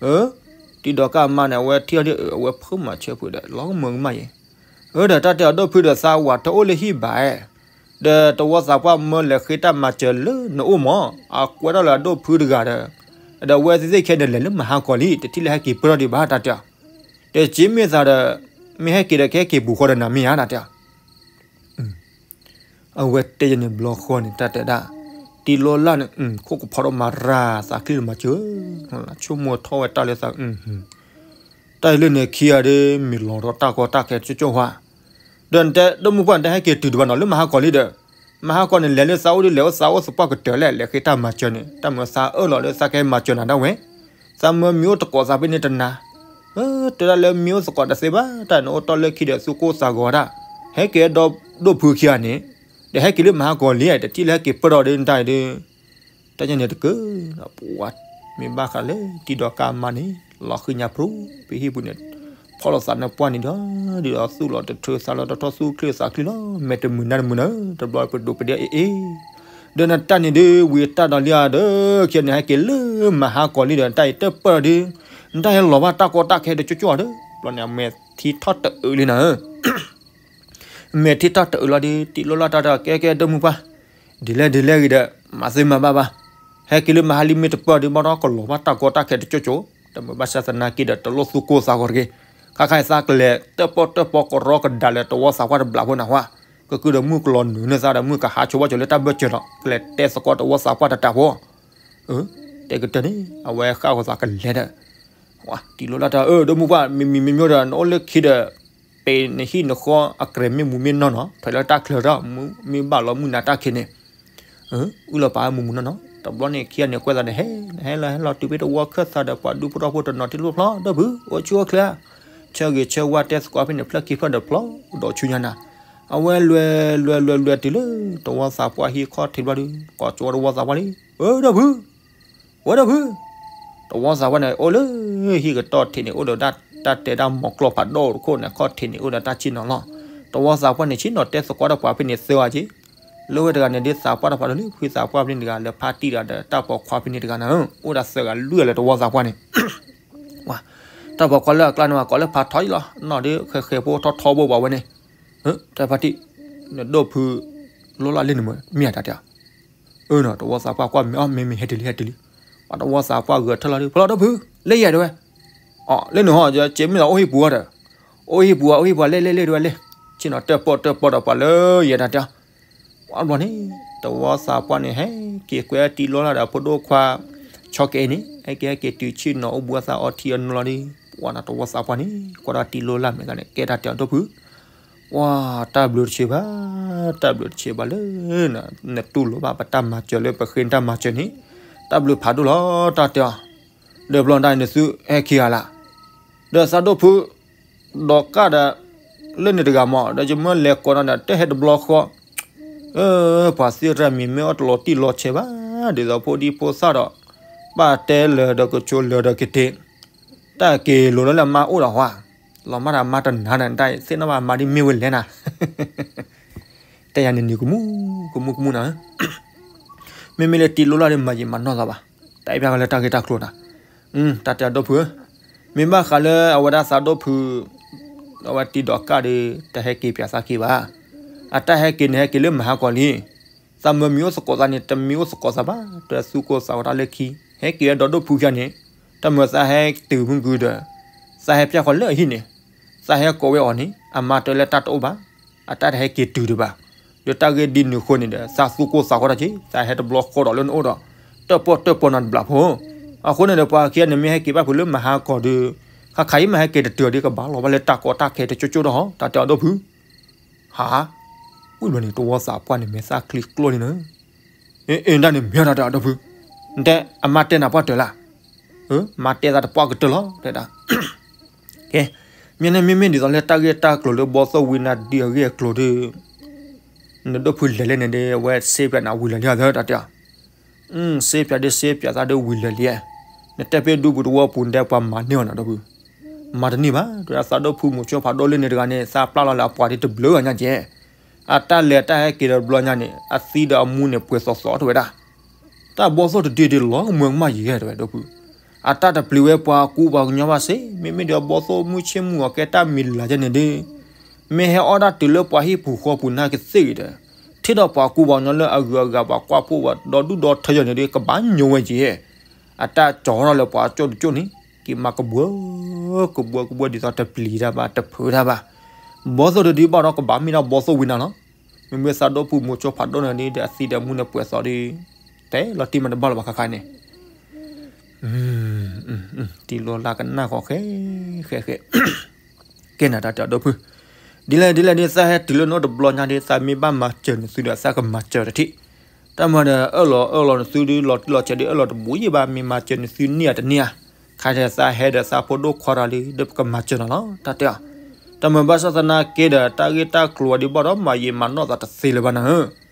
ဧၢ, တံၤဒိးကၣ်အမါန့ၣ် အဝဲထံၣ်အီၤဒီး အဝဲဖုမၤဆၢဖုးဒီး လီၤကမၢကမၣ်ယဲ, အၢ ဒီးတၢ်တဲအီၤဒိၣ်ဖုဒီးသးဝးတအိၣ်လၢဟံၣ်ဘၣ်, ဒီးတဝီသးပှၢ်မၢလဲၤဃ့တၢ်မၤစၢၤလၢနအိၣ်မး, အကွဲထီၣ်လၢအဒိၣ်ဖုတဂၤဒီး, ဒီးအဝဲသ့ၣ်သ့ၣ်ခဲန့ၣ်လဲၤလၢမဟါကီၤလံ တထံၣ်လၢဟဲက့ၤပၢၢ်ထီၣ်ဒံးဘၣ်တၢ်တဲအီၤ, ဒီးစ့မ့ၢ်သးဒီး, မ့ၢ်ဟဲက့ၤဒီးကဟဲက့ၤပူၤဃီဒီးနၤမ့ၢ်ဧါတၢ်တဲအီၤ အဝဲတဲယၤန့ၣ်ဘျီဃီန့ၣ် တၢ်တဲဒၣ်, တံၤလိလၢ်န့ၣ် ခိၣ်ကဖီထီၣ်မၤရၤသးချံလၢမၤစၢၤ, ဆိကမိၣ်ထီၣ်ဝဲတၢ်လၢသး, တၢ်အံၤလၢန့ၣ်ခံဂၤဒီး မ့ၢ်လီၤဒီးတၢ်ကီတၢ်ခဲကၠီကၠီဝါ, ဒီးနတဲ ဒိၣ်မုၢ်ပှၢ်နတဲဟဲက့ၤတုၤတဘၣ်နီၤ လၢမဟါကီၤလံဒီး, မဟါကီၤန့ၣ် လဲၤလၢသးအိၣ်ဒီးလဲၤအိၣ်သးအိၣ်သပှၢ်ကတၢၢ်လဲၣ် လဲၤဃ့တၢ်မၤစၢၤန့ၣ် တၢ်မၤသးအၢၣ်လီၤလၢသးကဟဲမၤစၢၤနၤဒၣ်ဝဲ သးမၢမံၤအိၣ်သကိးသးဖဲန့ၣ်တနၤ, တဲဒၣ်လၢမံၤအိၣ်သကိးတသ့ဘၣ် တၢ်နအိၣ်တီၢ်လၢခံဒီးသူၣ်ကိၢ်သးဂီၤဒၣ်, ဟဲက့ၤဒီးဒိၣ်ဖုခံဂၤန့ၣ်, ဒီးဟဲက့ၤလၢမဟါကီၤလံ တထံၣ်လၢဟဲက့ၤပၢၢ်ထီၣ်ဒီးနတၢ်အံၤဒီး, တၢ်ညါန့ၣ်တကၢၢ်, ပှၤမ့ၢ်ဘၣ်ဃးလၢတံၤဒိးကၣ်အမါန့ၣ် လီၤဃံညါဖျိ ပဟံၣ်ပူၤန့ၣ်, ဖီၣ်လိာ်သးနပှၢ်န့ၣ်ဒီး, ဒ်သိးသူၣ်လီၤတထၢသးလီၤတထီသူၣ်ချ့သးချ့လီၤ မဲာ်တမုာ်နါတမုာ်နၤ, တဘျီပဒိးပဒဲအ့ၣ်အ့ၣ် ဒီးနတၢ်န့ၣ်ဒုး ဝံၤတၢ်ဒီးလံဧါဒီး ခံဂၤန့ၣ်ဟဲက့ၤလၢမဟါကီၤလံဒီး နတၢ်အံၤတပၢၢ်ဒီး, နတၢ်ဟဲလီၤဘၣ်တၢ်ကီတၢ်ခဲဒီးကၠီကၠီဒီး, ဘျီန့ၣ် အမဲာ်ထံထီၣ်တအုးလံနၤဧၢ, အမဲာ်ထံထီၣ်တအုးလီၤဒီး တံၤလိလၢ်တၢ်ဒီး ကဲကဲဒိၣ်မုၢ်ပှၢ်, ဒ်လဲၣ်ဒ်လဲၣ်ဂ့ၤဒီး မၤသ့မၤဘၣ်ဘၣ်, ဟဲက့ၤလၢမဟါလံမ့ၢ်တပၢၢ်ဒီး ဘၣ်ဒီးကလီၤဘၣ်တၢ်ကီတၢ်ခဲတကၠီကၠီ, တမ့ၢ်ဘၣ်ဆၣ်သနာ်က့ဒီး တလိၣ်သူၣ်ကိၢ်သးဂီၤတဂ့ၤ, ခါခါအံၤသးကလဲၤတၢၣ်ပီၣ်တၢၣ်ပီကရီကဒါလၢတဝီသးပှၢ်တဘျီဖိနၤဝဲ, ကကုၢ်ဒီးမုၢ်ကလီၤနုာ်န့ၢ်သးဒီး မုၢ်ကဟးဆိဘၣ်ကၠီၤလၢတၢ်ဘၢၣ်စၢၤလီၤ ကလဲၤတဲသကိးတဝီသးပှၢ်တတးဖိ တဲကတၢၢ်န့ၣ် အဝဲဃၣ်ဃီၤသးကလဲၤဒီး, တံၤလိလၢ်တၢ် အၢ ဒိၣ်မုၢ်ပှၢ် မံၤမံၤမံၤမံၤဒီး နအိၣ်လၢခံဒီး, ပ့ၤနဟံၣ်နဃီအကြဲးမ့ၢ်မူမ့ၢ်နီၢ်နီၤ ထွဲလၢတၢ်ချၢဒီး မ့ၢ်ဘၣ်လီၤမုၢ်နၤတၢ်ခံးန့ၣ်, အုၣ်လီၤပာ်မူမူနီၢ်နီၤ တဘျီန့ၣ်ခံဂၤန့ၣ်ကွဲးသးဒီး ဟဲ ဟဲလီၤဟဲလီၤတုၤဖဲတဝီခၢၣ်သးဒီး ပှၤဒူဖိထီၣ်ဖိတနီၤထံၣ်လိာ်ဖျီ ဒိၣ်ဖု အိၣ်ဆူၣ်အိၣ်ချ့ဧါ, ဆၢဂ့ၤဆၢဝါတဲသကိးဖဲန့ၣ် ဖျၢၣ်ခံဖျၢၣ်ဒီးဖျီဒီးဆူညါနၤ, အဝဲလွဲၤလွဲၤလွဲၤလွဲၤတုၤလၢ တဝီသးပှၢ်ဟံၣ်ခီၣ်ထံးဘျီဒီး ကိးကၠီတဝီသးပှၢ်လံ, အၢ ဒိၣ်ဖု ဝဲဒၣ်ဖု, တဝီသးပှၢ်န့ၣ် အိၣ်လၢဟံၣ်ကတီၢ်ထံးန့ၣ် အိၣ်ဒီးတၢ်တဲဒၣ်မီၤကျီၢ်ဖးဒိၣ်တခိၣ်န့ၣ် ခီၣ်ထံးန့ၣ် အိၣ်ဒီးတၢ်ဆ့ၣ်နီၤလီၤ. တဝီသးပှၢ်န့ၣ် ဆ့ၣ်နီၤတဲသကိးဒီးပှၤဖဲန့ၣ်သၢဂၤက့, လၢဝဲတဂၤန့ၣ်ဒ်သးပှၢ်တဖၣ်ဒီးလၢဖုသးပှၢ်ဖဲန့ၣ်တဂၤ လၢဖါတံၢ်တဂၤဒီးတၢ်ပိာ်ခွါဖဲန့ၣ်တဂၤန့ၣ် အိၣ်ဒၣ်သၢဂၤလွံၢ်ဂၤလၢတဝီသးပှၢ်န့ၣ် တ တၢ်ပှၤကွၢ်လၢအကျါန့ၣ် ပှၤကိးလၢဖးထီအံၤလီၤ, နီၢ်ဒီးဃဲးဃဲးဖိထီထီဘိဘၣ်ဝဲန့ၣ်, တၢ်ဖါတံၢ်, နဒိၣ်ဖု လိၣ်လၢ်လၢန့ၣ်မ့ၢ်မ့ၢ်ဧါတၢ်တဲအီၤ, အၢနီၤ တဝီသးပှၢ်ကွၢ်မ့ၢ်အီၤ မ့မ့ၢ်ဟဲတုၤလံဟဲတုၤလံ, ပှၤတဝီသးပှၢ်ဂဲၤထၢၣ်လီၤဒီး ဖဲလီၤဒိၣ်ဖု, လၢယဲၢ်တဲဝဲ, အီၤ လၢန့ၣ်ဟီ ကဲမ့ၢ်လီၤအိၣ်ဟံၣ်ပူၤအီၤဒီး, အိၣ်ဟံၣ်ပူၤအီၤ အိၣ်ဟံၣ်ပူၤအီၤ လဲၣ်လဲၣ်လဲၣ်တဲဝဲလဲၣ်, ဆ့ၣ်နီၤတၢၣ်ပီၣ်တၢၣ်ပီၣ်ဒီးပှၤလၢယဲၢ်တၢ်တဲအီၤ ပှၤဘျီန့ၣ်, တဝီသးပှၢ်န့ၣ် ဟဲက့ၤကွဲတံၤလိလၢ်ဒီးဖိဒိၣ်ခွါ, ဆီကဲအံၤန့ၣ် ဟဲက့ၤဟဲက့ၤတုၤဆ့ၣ်နီၤအိၣ်ဘှံးအသးအီထံအီနိလီၤ, ပှၤန့ၣ်တဝီသးပှၢ်န့ၣ် ကွၢ်ဒီးတံၤလိလၢ်မဲာ်သးန့ၣ် ကဲတၢ်တဲအီၤဒိၣ်ဖု, ပှၤတၢ်ဘျုးတဆံးဘၣ်, တၢ်ဘျုးတဆံးဘၣ်လၢ နတူၢ်လိာ်ဘၣ်ပတၢ်မၤစၢၤလၢပဃ့တၢ်မၤစၢၤန့ၣ်, တၢ်ဘျုးဖးဒိၣ်လီၤတၢ်တဲအီၤ, ဒီးဘျီတၢ်နသုဟဲက့ၤဂၤလၢ် ဒီးသးဒိၣ်ဖု, ဒီးကၢ်ဒီး, လၢန့ၣ်တဂၤမး ဒီးယမၢလဲၤကိးနီၤဒီး တဟဲတဘျီဃီ, ပှၤသ့ၣ်တဖၣ်မံၤမ့ၢ်အီၣ်တလီၤတံၢ်လီၤဆဲးဘၣ် ဒ်သိးဖိဒံဖိသၣ်ဒီး, ဘၣ်တဲလၢာ်ဒီးကဆိးလၢာ်ဒီးကတ့, တၢ်က့ၤလိၤလၢလၢမါအိၣ်ဒီးဟါ, လီၤမၢ်ဒီးမါတနၤနၤ တၢ်သ့ၣ်နီၣ်ဘၣ်မါဒ်မ့ၢ်ဝဲလဲၣ်နၤ, တဲယၤန့ၣ်နံၤကမူ, ကမူကမူနၤ မ့မ့ၢ်လၢတံၤလိလၢ်ဒီးမၤယံာ်မၤနီၢ်သးဘၣ်, တၢ်အံၤပျၢ်လၢတၢ်ဂ့ၢ်တၢ်ကျိၤနၤ, တၢ်တဲအီၤဒိၣ်ဖုဧၢ, မ့ၢ်ဘၣ်ဃးလၢအဝဲဒၣ်သးဒိၣ်ဖု, အဝဲတံၤဒီးကၢ်ဒီး တဟဲက့ၤပၠးသးက့ၤဘၣ်, အတၢ်ဟဲက့ၤန့ၣ်ဟဲက့ၤလၢမဟါကီၤလံ, သးမၢမံၤအိၣ်သကိးသးန့ၣ် တမံၤအိၣ်သကိးသးဘၣ် တသူၣ်ကိၢ်သးဂီၤတၢ်လၢခံ, ဟဲက့ၤဝဲဒီးဒိၣ်ဖုခံဂၤန့ၣ်, တၢ်မၢသးဟဲတုၤမုၢ်ကုဒီး, သးဟဲပၠၢ်ဃီၤလၢအဟံၣ်န့ၣ်, သးဟဲကိးဝဲအီၤန့ၣ် အမါတဲလၢတၢ်တအိၣ်ဘၣ်, အတၢ်တဟဲက့ၤတုၤဒံးဘၣ်, ဒီးတၢ်ဂ့ၢ်ဒ်န့ၣ်အဃိန့ၣ်ဒီး သးသူၣ်ကိၢ်သးဂီၤတၢ်က့ၤ သးဟဲတဘျီဃီဒီးလၢနအိၣ်ဒီး, တၢၣ်ပီၣ်တၢၣ်ပီၣ်နၤတဘျီဖိ, အဃိန့ၣ်ဒီးပှၤခံဂၤန့ၣ်မ့ၢ်ဟဲက့ၤဘၣ်ဖုးလၢမဟါကီၤဒီး, ခါခါအံၤမ့ၢ်ဟဲက့ၤတတုၤအီၤဒီးကဘၣ်လီၤဘၣ်လၢတၢ်ကီတၢ်ခဲတကၠိကၠိဒီးဟီ တၢ်တဲအီၤဒိၣ်ဖု ဟါ, ဝံၤဘျီန့ၣ် တဝီသးပှၢ်န့ၣ် မဲာ်သၣ်ချံကျိန့ၣ်လီၤ, အ့ အ့ ဒၣ်န့ၣ်မ့ၢ်တၢ်တဲအီၤဒိၣ်ဖု, နတဲအမါတဲနၤပှၢ်တၢၢ်လၢ်, မါတဲသးတပှၢ်ကတၢၢ်လီၤ တဲဒၣ်, ကဲ, မ့ၢ်န့ၣ်မ့မ့ၢ်ဒ်သိးလၢတၢ်ဂ့ၢ်တၢ်ကျိၤလၢဘီသိၣ်ဝံနၤဒုးအဂ့ၢ်အကျိၤဒီး, နဒိၣ်ဖုလဲၤလဲၣ်န့ၣ်ဒီး အဝဲစ့ပၠးန့ၣ် အဝံၤလၢာ်လံဧါသၢ တၢ်တဲအီၤ စ့ပၠးဒီးစ့ပၠးသးဒီးဝံၤလၢာ်လံ, နတဲဖဲဒူပူၤတဝီပူၤနတဲပှၤမၤန့ၢ်အီၤနၤဒိၣ်ဖု, မၤတန့ၢ်ဘၣ် တဲဝဲဒၣ်သးဒိၣ်ဖုမိၤဆိဖးဒိၣ်လၢန့ၣ်တဂၤန့ၣ် သးပျၢ်လီၤလၢအပှၤဒ်တဘျုးဂၤညါကဲ, အတၢ်လဲၤတၢ်ဟဲက့ၤဒီးဘျီညါန့ၣ် အသံဒီးအမူန့ၣ်ပှဲၤသီသီတဲဝဲဒၣ်, တၢ်ဘီသိၣ်တဒုဒုးလီၤကမၢကမၣ်ယံၤဧါ တဲဝဲဒိၣ်ဖု, အတၢ်တပျံၤဝဲပှၤကူပှၤကညီဘၣ်စ့ မ့မ့ၢ်ဒီးဘီသိၣ်မုၢ်ဆ့ၣ်မုၢ်ဂီၤကဲတၢ်မံၤလၢ်ယဲန့ၣ်ဒီး မ့ၢ်ဟဲအီၣ်ဒၣ်တုၤလၢပှၤဟံၣ်ပူၤဃီပူၤနာ်ကသ့ၣ်ဂ့ၤဒီး, ထံၣ်ဒီးပှၤကူပှၤကညီလၢအဂုၤအဂၤပှၤကွၢ်ဖှိၣ်ပှၤဒီဒူၣ်ဒီထၢယဲန့ၣ်ဒီး ကဘၣ်ညိဝဲက့ၤ, အတၢ်ကၠီထီၣ်လၢပှၤကၠိတကၠိန့ၣ် က့ၤမၤကဘှၢ, ကဘှၢကဘှၢဒ်သိးတပျံၤတၢ်ဘၣ်တဖုးတၢ်ဘၣ်, ဘီသိၣ်တဒုဘၣ်ဒီးကဘၣ်မ့ၢ်ဒၣ်ဘီသိၣ်ဝံနၤလီၤ, မ့မ့ၢ်သးဒိၣ်ဖုမိၤဆိဖးဒိၣ်န့ၣ်ဒီး အသံဒီးမူန့ၣ်ပှဲၤသီဒီး, တဲလီၤတံၢ်မးတဘၣ်လၢၤဘၣ်ခါခါန့ၣ် တံၤလိလၢ်ကနၣ်ဃီၤဃဲ, ဃဲ, ဃဲ, ကဲနၤတၢ်တဲအီၤဒိၣ်ဖု, ဒ်လဲၣ်ဒ်လဲၣ်ဒ်သးဟဲတုၤလၢနအိၣ်တဘျီညါဒီး သးမ့ၢ်ဘၣ်မၤစၢၤနသုဒီးသးကမၤစၢၤတထံၣ်, တၢ်မၤဒီးအၢၣ်လီၤအၢၣ်လီၤနသုဒီးလီၤတံၢ်လီၤဆဲးဒီးအၢၣ်လီၤတဘူးယံာ်ဘၣ် မ့ၢ်မၤစၢၤနသုန့ၢ်ဧါတန့ၢ်ဧါ, ခါထဲသးဟဲဒီးသးဖိဒိၣ်ခွါတဂၤလံ ဒီးပကမၤစၢၤနၤလီၤ တၢ်တဲအီၤ, တၢ်မၤဘၣ်ဆၣ်သနာ်က့ဒီး တၢ်ဂ့ၢ်တၢ်ကျိၤဝဲဒ်ဘၣ်ဒီးမၤယံာ်မၤနီၢ်သးတသ့လၢၤဘၣ်နၤဧၢ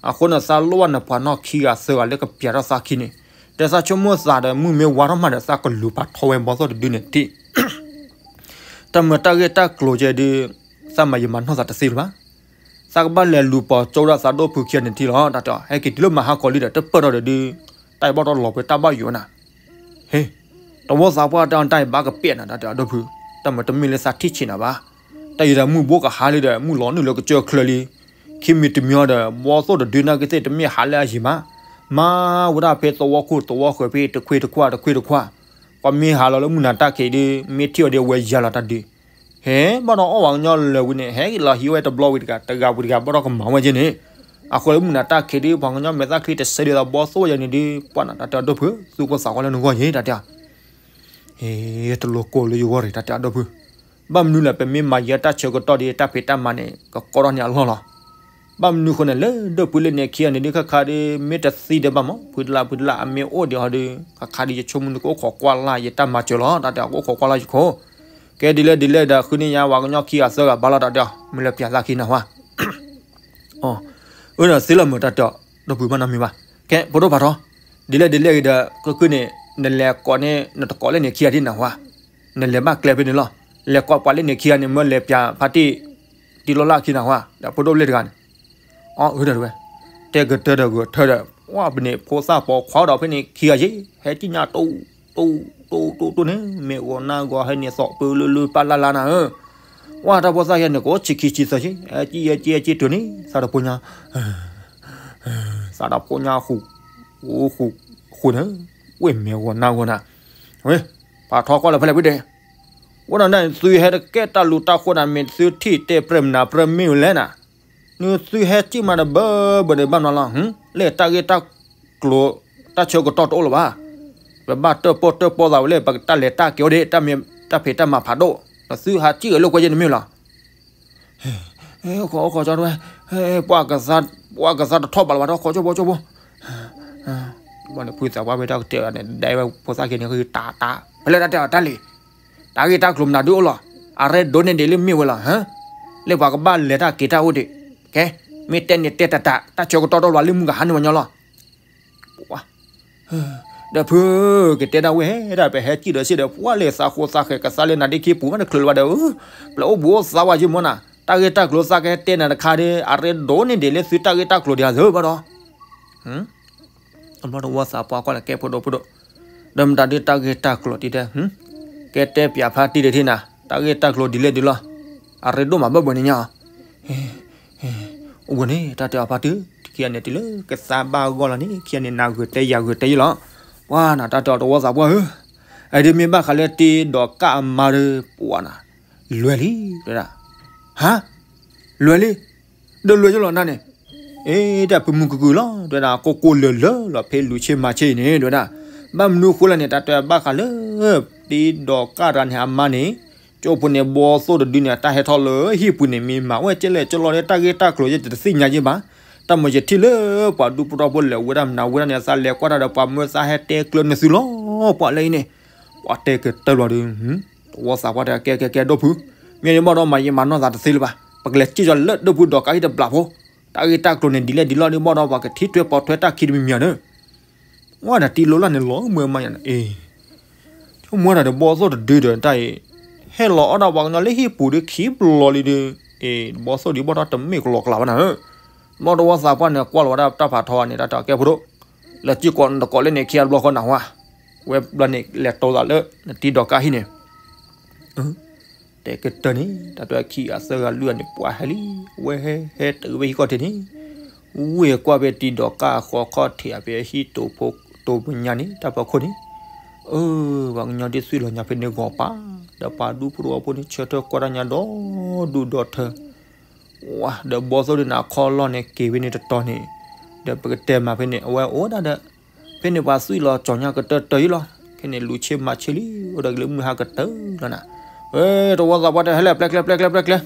အဃိန့ၣ် သးလိၣ်ဘၣ်နပှၤနီၢ်ခံဂၤသၢဂၤလၢကပျးထီၣ်သးခံန့ၣ်, ဒီးသးဆိကမိၣ်သးဒီးမုၢ်မ့ၢ်ဝါထီၣ်မးဒီး သးကလူၤပာ်ထီၣ်ဝဲဘီသိၣ်တဒုန့ၣ်တထံၣ်, တၢ်မၤတၢ်ဂ့ၢ်တၢ်ကျိၤကဲဒီး, သးမၤယံာ်မၤနီၢ်သးတသ့လၢၤဘၣ်, သးကဘၣ်လဲၤလူၤပိာ်ကၠိဝဲဒၣ်သးဒိၣ်ဖုခံဂၤန့ၣ်တထံၣ်လီၤ တၢ်တဲအီၤ ဟဲက့ၤတုၤလၢမဟါကီၤလံဒီး တပၢၢ်ထီၣ်ဒီးဒုး, တၢ်အံၤဘၣ်ဒီးလီၤပှဲၤတၢ်ဘၣ်ယိာ်နၤ ဟ့, တဝီသးပှၢ်တၢ်အတၢ်အံၤဘၣ်ကပျဲနၤ တၢ်တဲအီၤဒိၣ်ဖု, တၢ်မၤတမ့ၢ်လၢသးထံၣ်ဆံးနၤဘၣ်, တၢ်အံၤဒီးမုၢ်ဘိကဟါလံဒီး မုၢ်လီၤနုာ်လၢကစၢၢ်ချၢလံ, ခံမံၤတမံၤဒီး ဘီသိၣ်တဒုနာ်က့သ့ၣ်တမ့ၢ်ဟးလၢအယံၤမး, မၤဝဲဒၣ်ဖဲသဝီခိၣ်သဝီဃၢၤဖဲတခွ့တခွါတခွ့တခွါ, ပှၤမ့ၢ်ဟးလီၤလၢမုၢ်နၤတၢ်ခံးဒုး မ့ၢ်ထံၣ်အီၤဒီးအဝဲယၤလီၤတၢ်ဒုး ဟဲဘၣ်ဒီးအီၣ်ပှၤကညီလၢာ်ဝံၤန့ၣ် ဟဲက့ၤလီၤဟံးဝဲတဘျီဝံၤတဂၤ တဂၤဝံၤတဂၤဘၣ်ဒီးကမၤဝဲကဲန့ၣ်, အဃိလၢမုၢ်နၤတၢ်ခံးဒုး ပှၤကညီမဲာ်သၣ်ချံတဆၢဒ်သိးဘီသိၣ်ယဲန့ၣ်ဒုး ပှၤနၤတၢ်တဲအီၤဒိၣ်ဖု သူၣ်ကိၢ်သးဂီၤလၢနဂီၢ်ယဲ တၢ်တဲအီၤ ဟ့, တလိၣ်ကိၢ်လၢယဂီၢ်ရ့ၣ် တၢ်တဲအီၤဒိၣ်ဖု, ဘၣ်မနုၤလဲၣ် ပမ့ၢ်မၤယံာ်တၢ်ဆၢကတီၢ်ဒီး တၢ်ဖံးတၢ်မၤန့ၣ် ကကီထီၣ်န့ၢ်အလီၢ်လီၤ. ဘၣ်မနုၤအဃိန့ၣ် လၢဒိၣ်ဖုလၢန့ၣ်ခံဂၤန့ၣ်ဒုး ခါခါဒုး မ့ၢ်တသံဒံးဘၣ်မး ဖုတလၢ်ဖုတလၢ် အမ့ၢ်အိၣ်ဒံးဟီဒုး ခါခါဒုး ယဆိကမိၣ်နကအိၣ်ခိးကွၢ်လၢ်ယတၢ်မၤစၢၤလီၤ တၢ်တဲအီၤ ကအိၣ်ခိးကွၢ်လၢ်ယခိၣ်, ကဲဒ်လဲၣ်ဒ်လဲၣ်ဒီး ဃုန့ၢ်ယၤပှၤကညီခံဂၤသၢဂၤဘၣ်လီၤ တၢ်တဲအီၤ မ့ၢ်လၢပျးသးခံနၢ်ဟူဧါ အၢ ဒီးသ့လီၤမုာ်တၢ်တဲအီၤ ဒိၣ်ဖုဘၣ်နီတမံၤဘၣ်. ကဲ ဖိဒိၣ်ဖးထီ ဒ်လဲၣ်ဒ်လဲၣ်ဂ့ၤဒီး ကကုၢ်န့ၣ် နလဲၤကိးန့ၣ် နတကိးလၢန့ၣ်ခံဂၤဒ်နၢ်ဟူဧါ. နလဲၤဘၣ်ကျဲဖဲန့ၣ်လီၤ. လဲၤကိးပှၤလၢန့ၣ်ခံဂၤန့ၣ် မၢလဲၤပျးဖါတံၢ် တံၤလိလၢ်ခံနၢ်ဟူဧါ ဒီးဖိဒိၣ်ဖးထီတဂၤန့ၣ် အၢ ဒီးဝဲ တဲကတၢၢ်ဒီးဂဲၤထၢၣ်ဒီး ဝဲပန့ၣ်ဖိသၣ်ပိာ်ခွါဒီးဖဲန့ၣ်ခံဂၤယ့ၣ် ဟဲက့ၤညါတိၢ် တိၢ်တိၢ်တိၢ်တိၢ်န့ၣ် မဲာ်ဂီၤနါဂီၤဟဲန့ၣ်သီၣ်ပၢလၢလၢပၢ်လၢ်လၢ်နၤဧၢ, ဝဲတၢ်ဖိသၣ်ယဲန့ၣ် ကအိၣ်ဆံးခံဆံးသၢဆံး ကံကံကံတုၤန့ၣ် သးတဖိညါ သးတဖိညါဃူ ဃူဃူန့ၣ် ဝဲမဲာ်ဂီၤနါဂီၤနၤ, ဝဲ ပာ်ထီၣ်ကွၢ်လၢဖဲလဲၣ်ဖုဒဲး, ဝဲဒၣ်န့ၣ် သုဟဲတကဲတၢ်လူၤတၢ်ဃိနၤ မ့ၢ်သုထံၣ်တဲပြဲၢ်မနုၤပြဲၢ်မ့ၢ်ဝဲလဲၣ်နၤ, နသုဟဲစံၣ်မးတဘၢဘၢန့ၣ်ဘၣ်နီၤလီၤ, လၢတၢ်ဂ့ၢ်တၢ်ကျိၤ တၢ်ဆၢကတီၢ်တအိၣ်လၢၤဘၣ်, ပဘၣ်တၢၣ်ပီၣ်တၢၣ်ပီၣ်သးဝဲလၢ ပကတၢ်လဲၤတၢ်က့ၤအိၣ်ဒံး တၢ်မ့ၢ်တၢ်ဖံးတၢ်မၤဖးဒိၣ်, နသုဟးစံၣ်အၢလၢကွဲယဲၢ်န့ၣ်မ့ၢ်လီၤ အိၣ်ခိးအိၣ်ခိးကၠီတဝဲ, ပှၤကသါ ပှၤကသါတထီၣ်ဘးလၢၤဘၣ် တၢ်ခိးကၠီဖိကၠီဖိ, ဘၣ်န့ၣ်ဖုသးပှၢ်မ့ၢ်တၢ်ကတဲာ်န့ၣ် ဒဲဝဲဖိသၣ်က့ၤန့ၣ် တၢ်တၢ် ဖဲလဲၣ်တၢ်တဲအီၤတၢ်လံၤ, တၢ်ဂ့ၢ်တၢ်ကျိၤမနုၤဒုအိၣ်လီၤ, အရ့ဒိၣ်န့ၢ်ဒံးလၢမ့ၢ်ဝဲလီၤ, လၢပှၤကဘၣ်လဲၤတၢ်က့ၤတၢ်အိၣ်ဒံး, ကဲ မ့ၢ်တဲန့ၣ်တဲတၢ်တၢ် တၢ်ဆၢကတီၢ်တအိၣ်လီၤ လၢမုၢ်ကဟါန့ၣ်ဝဲညီလီၤ ဒီးဖုကတဲဒၣ်ဝဲဒၣ် ပဟဲစံၣ်ဒီးစံၣ်ဒီး ပှၤလၢသးဃိသးဃဲၤကသါလၢနၤဒ့ခံပူၤမးတချုးလၢၤဘၣ်ဒီး, ပျဲအိၣ်ဘူးအိၣ်သးဝဲယမီၢ်နၤ, တၢ်ဂ့ၢ်တၢ်ကျိၤသးကဟဲတဲနၤတခါဒီး အရ့ဒိၣ်န့ၢ်ဒံးလၢသုတၢ်ဂ့ၢ်တၢ်ကျိၤဒံးအသၢဘၣ်ဒီး တဘျီတဝီသးပှၢ်ကွၢ်လၢကဲဖိဒိၣ်ဖိဒိၣ်, ဒီးမတၤဒုတၢ်ဂ့ၢ်တၢ်ကျိၤဒ်တဲ, ကဲတဲပၠးဖါတံၢ်ဒီးထံၣ်နၤ တၢ်ဂ့ၢ်တၢ်ကျိၤဒ်လဲၣ်ဒ်လီၤ, အရ့ဒိၣ်မးဘၢဘၢန့ၣ်ညါ, အိၣ်ဘၣ်န့ၣ် တၢ်တဲအီၤဖါတံၢ် ခံဂၤန့ၣ်တုၤလၢကသါဘၣ်ဂီၢ်လီၤန့ၣ် ခံဂၤန့ၣ် နၤဂုာ်တဲယၤဂုာ်တဲယလီၤ, ပှၤနၤတၢ်တဲအီၤတဝီသးပှၢ်ဧၢ, အဒ်မ့ၢ်ဘၣ်ဃးလၢတံၤဒီးကၢ်အမါဒီး ပှၤနၤ လွဲၤလံ, ဒ်ဝဲဒၣ်, ဟါ, လွဲၤလံ, ဒီးလွဲၤယလီၤနၤန့ၣ်, အ့ တၢ်ဖုမုၢ်ကုၢ်ကုၢ်လီၤ ဒ်ဝဲဒၣ် ကိၢ်ကိၢ်လၢၤလၢၤလီၤ ဖဲလူၤဆ့မၤဆ့အံၤန့ၣ် ဒ်ဝဲဒၣ်, ဘၣ်မနုၤဃိလဲၣ်န့ၣ် တၢ်တဲဘၣ်ဃးလၢ တံၤဒီးကၢ်တဂၤန့ၣ် အမါန့ၣ်, ကၠိဖိန့ၣ် ဘီသိၣ်တဒုန့ၣ် တၢ်ဟဲထီၣ်လၢဟံၣ်ပူၤန့ၣ် မ့ၢ်မၤဝဲကဲလဲၣ်ကၠီလီၤဒီး တၢ်ဂ့ၢ်တၢ်ကျိၤယဲၢ်တသ့ၣ်ညါယဲၢ်ဘၣ်, တၢ်မၤယထံၣ်လၢပှၤဒူဖိထီဖိလဲၤဝဲဒၣ်မနုၤဝဲဒၣ်န့ၣ် သးလဲၤကွၢ်တၢ်ဒီး ပှၤမၢသးဟဲတဲကျၢၤနသုလီၤ, ပှၤလၢအံၤန့ၣ်, ပှၤတဲကတၢၢ်လီၤဒီး တဝီသးပှၢ်တဲ ကဲကဲကဲဒိၣ်ဖု, မ့ၢ်န့ၣ်ဘၣ်ဒီး မၤယံာ်မၤနီၢ်သးတသ့လၢၤဘၣ်, ပကလဲၤစံၣ်ကီၤလၢဒိၣ်ဖုဒီးကးဟံၣ်တဘျီဖိ, တၢ်ဂ့ၢ်တၢ်ကျိၤန့ၣ်ဒ်လဲၣ်ဒ်လဲၣ်ဒ်ဘၣ်ဒီး ပှၤကထံၣ်ထွဲပိာ်ထွဲတၢ်ခံတမံၤမံၤဧါန့ၣ်, ဝဲဒၣ်တံၤလိၤလၢ်န့ၣ်လီၤမၢ်မးယၤန့ၣ်, အ့ ဆိကမိၣ်တၢ်ဒီးဘီသိၣ်တဒုဒီးတၢ်အံၤ, ဟဲလီၤအီၣ်ဒၣ်ပှၤကညီလၢဟံၣ်ပူၤဒီးခံဘျီလံဒီး, အ့ ဘီသိၣ်ဒုးဘီထီၣ်တမ့ၢ်ကလီကလီဘၣ်နၤဧၢ, ဘီတဝီသးပှၢ်န့ၣ် ကွၢ်လီၤဝဲဒၣ်တၢ်ဖးထီန့ၣ် တၢ်တဲကဲဖိဒိၣ်, လဲၤစံၣ်ကီးနတကိးလၢန့ၣ်ခံဂၤတဘျီဃီနၢ်ဟူဧါ, ဝဲဘျီန့ၣ်လဲၤတိၤသးလၢ နတံၤဒီးကးဟံၣ်န့ၣ် တဲကတၢၢ်န့ၣ် တၢ်တဲခံဂၤသၢဂၤလွံၢ်ဂၤန့ၣ် ပှၤဟဲလံ, ဝဲဟဲဟဲတုၤဝဲဟံၣ်ခီၣ်ထံးန့ၣ်, ဝ့ၢ်ကွၢ်ဖဲတံၤဒီးကးဃီခီၣ်ထံးအဖဲဟံၣ်တိၤဖိတိၤပညါန့ၣ် တၢ်ဖီခိၣ်န့ၣ်, အၢ ပှၤကညီဒ်သွံၣ်လီၤညါဖဲန့ၣ်ဂီၤပၢ်, ဒီးပှၤဒူဖိတဝီဖိန့ၣ် ဆၢထၢၣ်ကွၢ်တၢ်ညါဒီဒူၣ်ဒီထၢ ဝါ ဒီးဘီသိၣ်ဒုးန့ၣ် အခီၣ်လီၢ်န့ၣ် က့ၤဝဲန့ၣ်တတီၤန့ၣ်, ဒီးပကတဲမးဖဲန့ၣ် အဝဲအိၣ်ဒၣ်ဒီး, ဖဲန့ၣ်ပှၤသွံၣ်လီၤကၠီၤညါကတၢၢ်တၢၢ်ယံလီၤ, ခဲန့ၣ်လူၤဆ့မၤဆ့လံ, အိၣ်ဒီးက့ၤလၢမုၢ်ဟါကတၢၢ်လီၤနၤ, ဝဲ တဝီသးပှၢ်တဲ ဟဲလဲၣ် ပျဲကျဲ ပျဲကျဲ ပျဲကျဲ,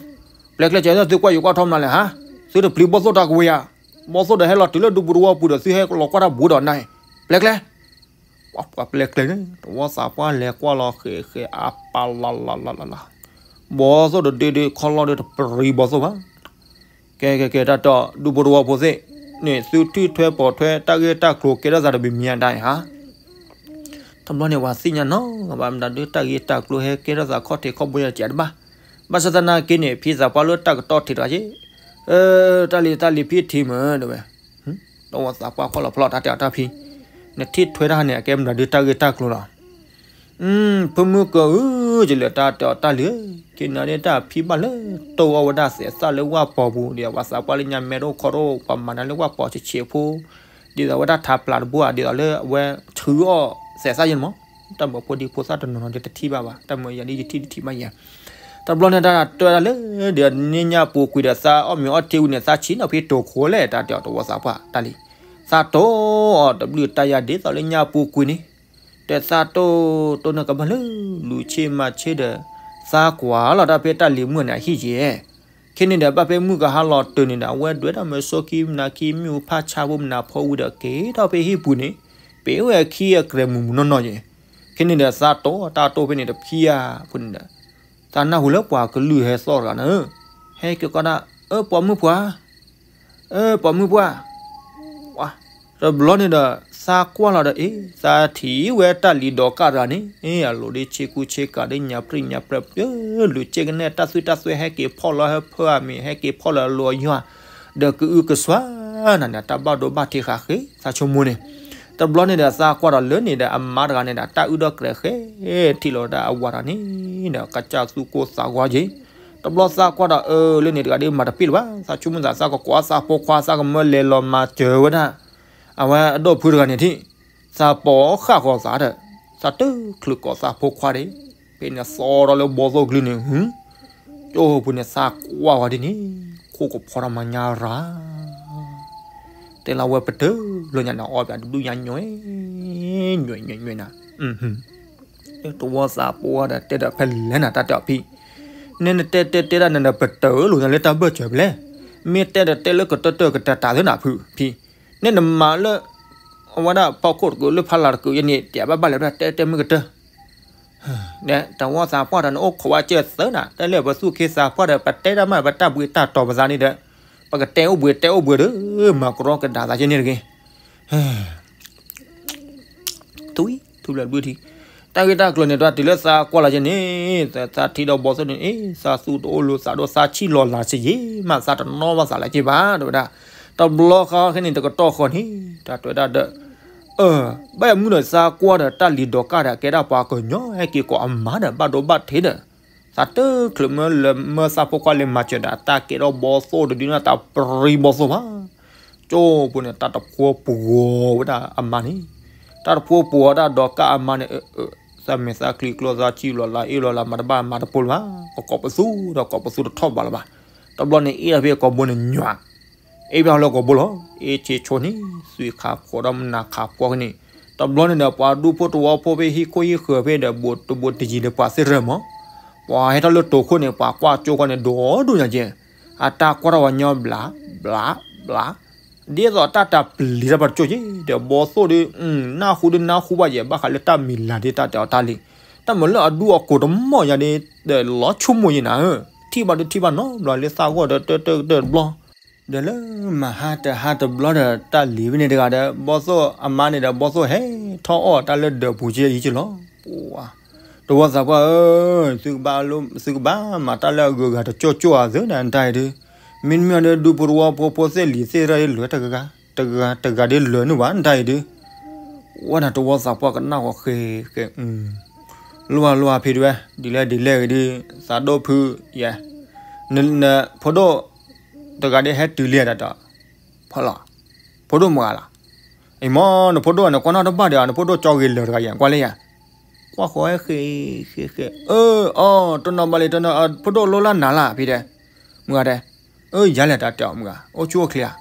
ပျဲကျဲကဲ သုကွၢ်ယိၤကွၢ်ထီမနုၤလဲၣ်ဟါ, သုတပျံၤဘီသိၣ်တၢ်ကဝ့ၤဧါ, ဘီသိၣ်ဒီးဟဲလီၤတုၤလၢဒူပူၤတဝီပူၤဒီး သုဟဲလီၤကွၢ်တၢ်ဘူးဒီးနၤ, ပျဲကျဲ ပှၤပျဲကျဲန့ၣ် တဝီသးပှၢ်လဲၤကွၢ်လီၤဃဲၤဃဲၤအါပာ်လီၤလီၤလီၤလီၤလီၤ, ဘီသိၣ်တဒုဒုးခီၣ်လီၢ်ဒုးတပျံၤဘီသိၣ်ဘၣ်, ကဲကဲကဲ တၢ်တီ ဒူဖိတဝီဖိသ့ၣ်န့ၣ် သုထံၣ်ထွဲပိာ်ထွဲတၢ်ဂ့ၢ်တၢ်ကျိၤကဲထီၣ်သးတမံၤမံၤဧါဒၣ်အံၤဟါ, တဘျီန့ၣ် ပှၤသ့ၣ်ညါနီၤ ဘၣ်မတၤဒုးတၢ်ဂ့ၢ်တၢ်ကျိၤဟဲကဲထီၣ်သးခီၣ်ထံးခီၣ်ဘိယါတဘၣ်, ဘၣ်ဆၣ်သနာ်က့န့ၣ် ဖံသးပှၢ်လၢတၢ်ကတီၢ်ထံးတဂၤက့ တၢ်လံၤတၢ်လံၤဖံထံးမ့ၢ်ဒၣ်ဝဲ, တဝီသးပှၢ်ကွၢ်လီၤဖျီၣ်တၢ်တဲအီၤတၢ်ဖံ, နထံၣ်ထွဲတၢ်န့ၣ် အကဲမတၤဒုးတၢ်ဂ့ၢ်တၢ်ကျိၤလီၤ, ဖုမုၢ်ကၢအုၣ်ကလဲာ်တၢ်တဲအီၤတၢ်လံၤဧၢ, က့နၤဒၣ်တၢ်ဖံဘၣ်လၢတိၢ်အီၣ်ဝဲဒၣ်သဲးသၣ်လၢဝၣ်ပီၤပူၤ ဒ်သိးပှၤသးပှၢ်လၢညါမဲာ်တအိၣ်ခီတအိၣ် ပှၤမၤနၤလၢဝၣ်ပီၤဆံးဆံးဖိ, ဒ်သိးဝဲဒၣ်ထးပျၢ်တဘိဧါ ဒ်သိးလၢအဝဲထုးအီၣ်သဲးသၣ်ယဲၢ်န့ၣ်မး, တၢ်မၢဖိဒံဖိသၣ်တနီၤနီၤဒီးတထံၣ်ဘၣ်ဘၣ်, တၢ်မၢယၤဒ်ယထံၣ်ဒ်ထံၣ်မးယၤ, တဘျီန့ၣ်တၢ်တဲဒၣ်လၢ ဒီးန့ၣ်ညၣ်ပူၤကွံာ်ဒီးသးအီၣ်မ့ၤအီထံဝံၤန့ၣ် သးဆံးနီၤဖံတိၤခိၣ်လဲၣ် တၢ်တဲအီၤတဝီသးပှၢ်တၢ်လံၤ, သးတိၤအီၤတဘျုးတၢ်ယၤဒ်သိးလၢညၣ်ပူၤကွံာ်န့ၣ်, ဒီးသးတိၤတိၤန့ၣ်ကဘၣ်လၢ လူၤဆ့မၤဆ့ဒီး သးကွၢ်လီၤတၢ်ဖဲတၢ်လံၤမုၢ်န့ၣ်အဟံၣ်ယဲၢ် ခဲန့ၣ်ဒီး ဘၣ်ဖဲမုၢ်ကဟါလီၤတုၤန့ၣ်ဒီး အဝဲဒွဲၣ်တၢ်မၢစိခံမနၤခံ မ့ၣ်အူဖးဆါဖိမနၤဖိဝံၤဒီး က့ၤထီၣ်ဖဲဟံၣ်ပူၤန့ၣ် ပ့ၤဝဲခံအကြဲးမုၢ်မုၢ်နီၢ်နီၢ်ယဲၢ်, ခဲန့ၣ်ဒီး သးတိၤတၢ်တိၤဖဲန့ၣ်တဖံဧါ, ဖဲန့ၣ်ဒီး သးနၢ်ဟူလၢပှၤကလုၢ်ဟဲသီၣ်တဂၤန့ၣ်, ဟဲက့ၤကီဒၣ်, အၢ ပိာ်မုၣ်ပှၢ် အၢ ပိာ်မုၣ်ပှၢ်, တဘျီန့ၣ်ဒီး သးကွၢ်လီၤဒီး အ့ သးထံၣ်ဝဲတၢ်လံၤဒီးကၢ်တဂၤန့ၣ် အ့ အလိၤဒ်ဆ့ကူဆ့ကၤဒ်ညါပြံၢ်ညါပြဲး လူၤစ့ကနဲၣ်တၢ်သွံၣ်တၢ်သွဲဟဲက့ၤဖီၣ်လီၤဟၢဖၢအမ့ၤ ဟဲက့ၤဖီၣ်လီၤအလိၤအယွၤ ဒီးကအုကစွါနၤန့ၣ် တၢ်ဘၣ်ဒိဘၣ်ထံးဃာ်ဃ့ သးဆိကမိၣ်န့ၣ်, တဘျီန့ၣ်ဒီး သးကွၢ်ဒီးလၢန့ၣ်ဒီး အမါတဂၤန့ၣ်ဒီး တၢ်အုၣ်ဒီၣ်ကြဲးဃဲ ထံၣ်လီၤဝဲဒၣ်အဝၤတဂၤန့ၣ်ဒီး ကစၢ်သူၣ်ကိၢ်သးဂီၤက့ၤ, တဘျီသးကွၢ်ဒီး အၢ လၢန့ၣ်တဂၤဒီး မၤတပ့ၢ်လၢၤဘၣ်, သးဆိကမိၣ်သး သးကကိးသးဖိခွါ သးကမၢလဲၤလီၤမၤစၢၤဝဲဒၣ် အဝဲအဒီပုၢ်တဂၤန့ၣ်ထံၣ်, သးပိာ်ဃာ်ဃီၤသးဒီး သးတချုးကိးသးဖိခွါဒီး ဖဲန့ၣ်သီထီၣ်လၢဘီသိၣ်ကလုၢ်န့ၣ် ဟူ ကၠိဖိန့ၣ်သးကွၢ်ဝဲဒ်န့ၣ် ခိၣ်ကဖီထီၣ်မၤညါရၤ တဲလီၤဝဲပတၢၢ်လၢညါန့ၣ် အီၣ်ဘၣ်တဒူၣ်ညါညွဲ ညွဲ ညွဲ ညွဲနၤ, တဝီသးပှၢ်ဒီးတဲဒီးဖဲလဲၣ်နၤ တၢ်တဲအီၤဖံ, နဲနတဲတဲတဲဒၣ်နဒီး ပတၢၢ်လိာ်ညါလၢတၢ်ဘၢၣ်စၢၤဖဲလဲၣ်, မ့ၢ်တဲဒီးတဲလၢကတၢၢ်တၢၢ်ကတၢၢ်တၢ်သ့နၤဖုဖံ, နဲနမၤလၢ အဝဲဒၣ်ဖီခိၣ်တကုာ်လၢဖီလာ်တကုာ်ယဲန့ၣ် တဲဘၣ်ဘၣ်လဲၣ် တဲတဲမ့ၢ်ကတၢၢ် တဝီသးပှၢ်ဒီး နအိၣ်ခိးဝဲကဲသၢနၤ တၢ်လၢပသူၣ်က့သးပှၢ်ဒီး ပတဲတၢ်မး ပတၢ်ဘှံးတၢ်တီၤပသးန့ၣ်ဒီး ပကတဲအိၣ်ဘှံးတဲအိၣ်ဘှံးဒီး မၤကရီကဒါသးကဲန့ၣ်တဂ့ၤ, သွံၣ်ထူဘျၢၣ်ဘျုးထံ, တၢ်ဂ့ၢ်တၢ်ကျိၤန့ၣ် တၢ်တုၤလၢသးကွၢ်လီၤကဲန့ၣ် သးထံၣ်ဒီးဘီသိၣ်န့ၣ် အ့ သးသူတအိၣ်လိာ်သးဒီး သးဆံၣ်လီၤလးစ့ၢ်ကီး မးသးတနီၣ်ဘၣ်သးလၢက့ဘၣ် တဲဝဲဒၣ်, တဘျီဃီခဲန့ၣ် တကတီၢ်ဃီန့ၣ် တၢ်တဲဝဲဒၣ်ဒီး အၢ ဘၣ်ယမုၢ်ဒီးသးကွၢ်ဒီး တၢ်လံၤဒီးကၢ်ဒီး ကဲဒၣ်ပှၤကညီဟဲက့ၤကိးအမါဒီး ဘၣ်ဒိဘၣ်ထံးဒီး သးတချုးမၢလၢမၢသးဖိခွါလဲၤမၤစၢၤဒီး တၢ်ကဲထီၣ်ဘီသိၣ်တဒုန့ၣ် တၢ်ပြံဘီသိၣ်ဘၣ်, ကၠိဖိန့ၣ် တၢ်တဖိပဂီၤဝဲဒၣ်အမါန့ၣ်, တၢ်တဖိပဂီၤတၢ်ဒီးကၢ်အမါန့ၣ် သးမဲာ်သးချံကျိသးဆံၣ်လီၤလးအ့ၣ်လီၤလး မၤတဘၣ်မၤတပိၢ်လၢၤဘၣ်, ကကိးပသူဒီးကိးပသူတထီၣ်ဘးလၢၤဘၣ်, တဘျီန့ၣ် အ့ၣ်ထီၣ်ဖဲကိာ်ဘိန့ၣ်ညွး အ့ၣ်ဘၣ်လၢကိာ်ဘိလီၤ, အ့ၣ်ဆ့ဆိန့ၣ် သွံၣ်ခါဖိဒီးမနၤခးဖိကန့ၣ်, တဘျီန့ၣ်ဒီး ပှၤဒူဖိတဝီဖိဖဲဟံၣ်ခိၣ်ဟံၣ်ဃၢၤဖဲဒီး ဘူးတဘူးတယံၤဒီးပှၤသ့ၣ်ရၢၢ်မး, ပှၤဟဲထီၣ်လၢတိာ်ခိၣ်န့ၣ် ပှၤကွၢ်ကၠိဃီန့ၣ် ဒိၣ်ဒိၣ်ညါကဲ, အတၢ်ကွၢ်ထီၣ်ပှၤညီဘျး ဘျး ဘျး, ဒ်သိးတၢ်တၢ်ပျံၤထီၣ်ပှၤတကၠိကဲ, ဒီးဘီသိၣ်ဒီး နၢ်ဟူဒီးနၢ်ဟူဘၣ်ယဲ ဘၣ်ဃးလၢတၢ်မံၤလၤဒ်တၢ်တဲအီၤတၢ်လံ, တၢ်မၤလၢအဒူအကိာ်တမီၢ်ညါဒီး လီၤဆိကမိၣ်ယဲနၤဧၢ, ထံၣ်ဘၣ်ဒီးထံၣ်ဘၣ်နီတဘျီ လၢသးဂီၢ်ဒီးတၢ်တၢ်တၢ်တဘျီ, ဒီးလၢမဟါတဟါတဘျီဒီး တၢ်လံၤဖဲန့ၣ်တဂၤဒီး ဘီသိၣ်အမါန့ၣ်ဒီး ဘီသိၣ်ဟဲထီၣ်အီၣ်တၢ်လၢဒၢးပူၤကဲအံၤကလီၤ, တဝီသးပှၢ်ဧၢ, သုကဘၣ်မၤတၢ်လၢအဂုၤအဂၤတကၠိကၠိဧါသုနတၢ်အံၤဒုး, မ့တမ့ၢ်ဒီး ဒူဖိတဝီဖိဖိသ့ၣ်လံၤသ့ၣ်ရၢၢ်လၢတဂၤ တဂၤတဂၤဒ်လၢာ်န့ၢ်ဘၣ်နတၢ်အံၤဒုး, ဝဲဒၣ်တဝီသးပှၢ်ကနၣ်ဃီဃဲဃဲ, လိၣ်လိၣ်ဖံဒုးဝဲ ဒ်လဲၣ်ဒ်လဲၣ်ဂ့ၤဒုး သးဒိၣ်ဖုယဲ, နဖိဒိၣ်တဂၤဒ်ဟဲတုၤလံတၢ်တီ, ဖီလီၤ, ဖိဒိၣ်မတၤဂၤလီၤ, အံၤမ့ၢ်နဖိဒိၣ်န့ၣ် ကွၢ်နီၣ်တဘၣ်ဒီး နဖိဒိၣ်ကၠီဂ့ၤလၢာ်တဂၤယဲ ကွၢ်လၢယဲ, ကွၢ်ဃီဃဲဃဲဃဲ, အၢ အီ တနီၤဘၣ်လံ တနီၤ ဖိဒိၣ်လိၣ်လၢနၤလၢဖံတဲ, မုၢ်ဂၤတဲ အၢ ယၤလဲၣ်တၢ်တဲအီၤမုၢ်ဂၤ အိၣ်ဆူၣ်အိၣ်ချ့ဧါ,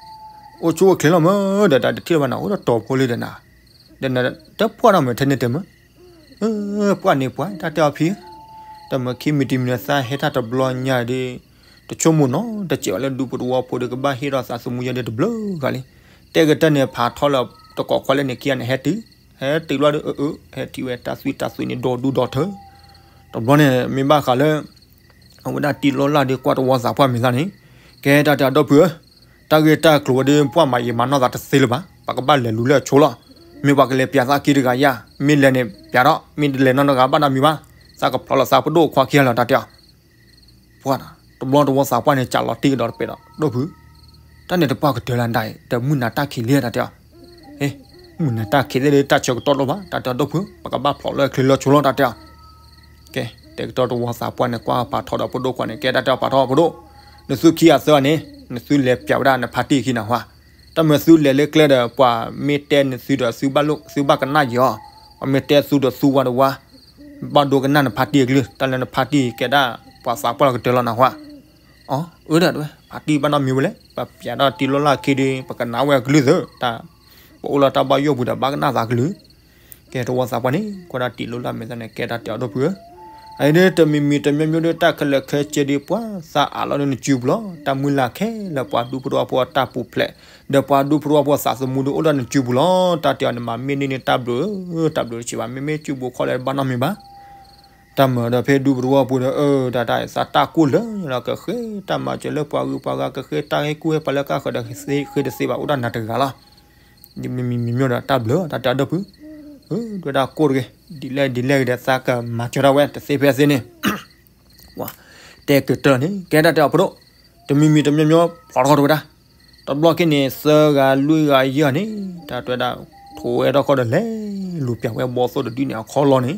အိၣ်ဆူၣ်အိၣ်ချ့လီၤမၢ်ဒီး တၢ်တထံၣ်လၢၤဘၣ်နၤ အိၣ်ဒီးတီၤဖိလံဒီးနၤ, ဒီးနတပှၢ်နီတမံၤထဲန့ၣ်တဲမုၢ်, အၢ ပှၢ်န့ၣ်ပှၢ် တၢ်တဲအီၤဖံဧၢ, တၢ်မၢခံမံၤတမံၤဒီးသးဟဲထီၣ်တဘျီညါဒီး, တဆိကမိၣ်နီတစဲးဘၣ်လၢ ဒူဖိတဝီဖိဒီးကဘၣ်ဟ့ၣ်ထီၣ်သးသမူယဲဒီးတဘျုးဂၤလံ, တဲကတၢၢ်န့ၣ် ဖးထီလၢတကိးခွါလၢန့ၣ်ခံဂၤန့ၣ် ဟဲတုၤ, ဟဲတုၤလီၤဒီး အၢ အၢ ဟဲထံၣ်ဝဲတၢ်သွံၣ်တၢ်သွံၣ်န့ၣ် ဒီဒူဒီထၢ တဘျီန့ၣ် မ့ၢ်ဘၣ်ဃးလၢ အဝဲဒၣ်တံၤလိလၢ်ဒီးကွၢ်တဝီသးပှၢ်မ့ၢ်သးန့ၣ်, ကဲတၢ်တဲအီၤဒီပုၢ်ဧၢ, တၢ်ဂ့ၢ်တၢ်ကျိၤဝဲဒီး ပှၢ်မၤယံာ်မၤနီၢ်သးတသ့လၢၤဘၣ်, ပကဘၣ်လဲၤလူၤလၢအဆိလီၤ, မ့ၢ်ပှၤကလဲၤပျးသးခံတဂၤယါ, မ့ၢ်လဲၤန့ၣ်ပျးထီၣ်, မ့ၢ်တလဲၤနီတဂၤဘၣ်နီတမံၤဘၣ်, သးကဖျိးလီၤသးပဒိၣ်ခွါခံဂၤလီၤ တၢ်တဲအီၤ ပှၢ်, တဘျီတဝီသးပှၢ်န့ၣ် ကးလီၤတံၢ်ကဒီးတပဲာ်ဒီး ဒီပုၢ်, တၢ်န့ၣ်တပှၢ်ကတၢၢ်လၢနတၢ်အံၤ တမုၢ်နၤတၢ်ခံးလံတၢ်တဲအီၤ, မုၢ်နၤတၢ်ခံးသ့ၣ်ဒီး တၢ်ဆၢကတီၢ်လိၣ်ဘၣ် တၢ်တဲအီၤဒီပုၢ်, ပကဘၣ်ဖျိးလၢအချ့လၢဆိလီၤ တၢ်တဲအီၤ, ကဲ တဲကတီၢ်တဝီသးပှၢ်န့ၣ် ကွၢ်ဖးထီဒီးပဒိၣ်ခွါန့ၣ် ကဲတၢ်တဲအီၤဖးထီပဒိၣ်, နသုခံဂၤသၢဂၤန့ၣ် နသုလဲၤပျးဝဲဒၣ်နဖါတံၢ်အခံနၢ်ဟူဧါ, တၢ်မၢသုလဲၤလၢကျဲဒီး ပှၤမ့ၢ်တဲနသုဒီးသုဘၣ်ကနၣ်ယီၤ, ပှၤမ့ၢ်တဲသုဒီးသုဝါတဝါ, ဘၣ်ဒိကနၣ်နဖါတံၢ်အကလုၢ်, တၢ်လၢနဖါတံၢ်ကဲဒၣ် ပှၤသးပှၢ်လီၤကတၢၢ်လီၤနၢ်ဟူဧါ အီ အၢ ဒီး ဖါတံၢ်ဘၣ်နီတမံၤဝဲလဲၣ်, ပပျးဒီးတံၤလိလၢ်ခံဒီး ပကနၣ်ဝဲအကလုၢ်သၢ, တၢ် ပအိၣ်လၢတၢ်ဘၣ်ယိၣ်ပူၤဒီးဘၣ်ကနၣ်သးကလုၢ်, ကဲတဝီသးပှၢ်န့ၣ် ကွၢ်ဒၣ်တံၤလိလၢ်မဲာ်သၣ်န့ၣ် ကဲတၢ်တဲအီၤဒီပုၢ်ဧၢ, အအံၤဒီးတမံၤမံၤတမံၤမံၤဒီး တၢ်ခဲလၢာ်ခဲဆ့ဒီး ပှၤသးအးလီၤဒီးနစုပူၤလီၤ, တၢ်မုၢ်လၢ်ခဲလၢာ် ပှၤဒူဖိတဝီဖိအတၢ်ပူၤဖျဲး, ဒီးပှၤဒူဖိတဝီဖိအသးသမူဒီးအိၣ်ဒီးနစုပူၤလီၤ, တၢ်တဲအီၤန့ၣ် မၤမ့ၢ်န့ၢ်န့ၣ်တၢ်ဘျုး, တၢ်ဘျုးတဆံးဘၣ်, မ့မ့ၢ်စုပူၤခီၣ်လဲၣ်ဘၣ်နီတမံၤဘၣ် တၢ်မၤဒီးဖဲဒူပတဝီပူၤဒီး အၢ တၢ်တၢ်သးတၢ်ကိၢ်လၢာ်လီၤ ကဃ့တၢ်မၤစၢၤလၢပှၤဂုၤပှၤဂၤ ကဃ့တၢ်ဟ့ၣ်ကူၣ်ဟ့ၣ်ဖးလၢကၢ်ဃၢၤဒီး ဃ့တသ့ဘၣ် အိၣ်ဒၣ်နၤတဂၤလီၤ. မံၤမံၤမံၤမံၤဒီးတၢ်ဘျုး တၢ်တဲအီၤဒီပုၢ်, ဒွဲဒၣ်ကိၢ်တဂ့ၤ, ဒ်လဲၣ်ဒ်လဲၣ်ဂ့ၤဒီး သးကမၤစၢၤဒၣ်ဝဲတသ့ဖဲသ့န့ၣ် တဲကတၢၢ်န့ၣ် ကဲတၢ်တဲအီၤဖိဒိၣ်, တမံၤမံၤတမံၤမံၤ ဖျိးထီၣ်တဝဲဒၣ်, တဘျီခံန့ၣ် သၢဂၤလွံၢ်ဂၤယဲၢ်ဂၤန့ၣ် တၢ်တဲဝဲဒၣ် ထိးဝဲထီၣ်ခီဒီးလဲၤလူၤပျၢ်ဝဲဘီသိၣ်တဒုန့ၣ် အခီလီၤန့ၣ်,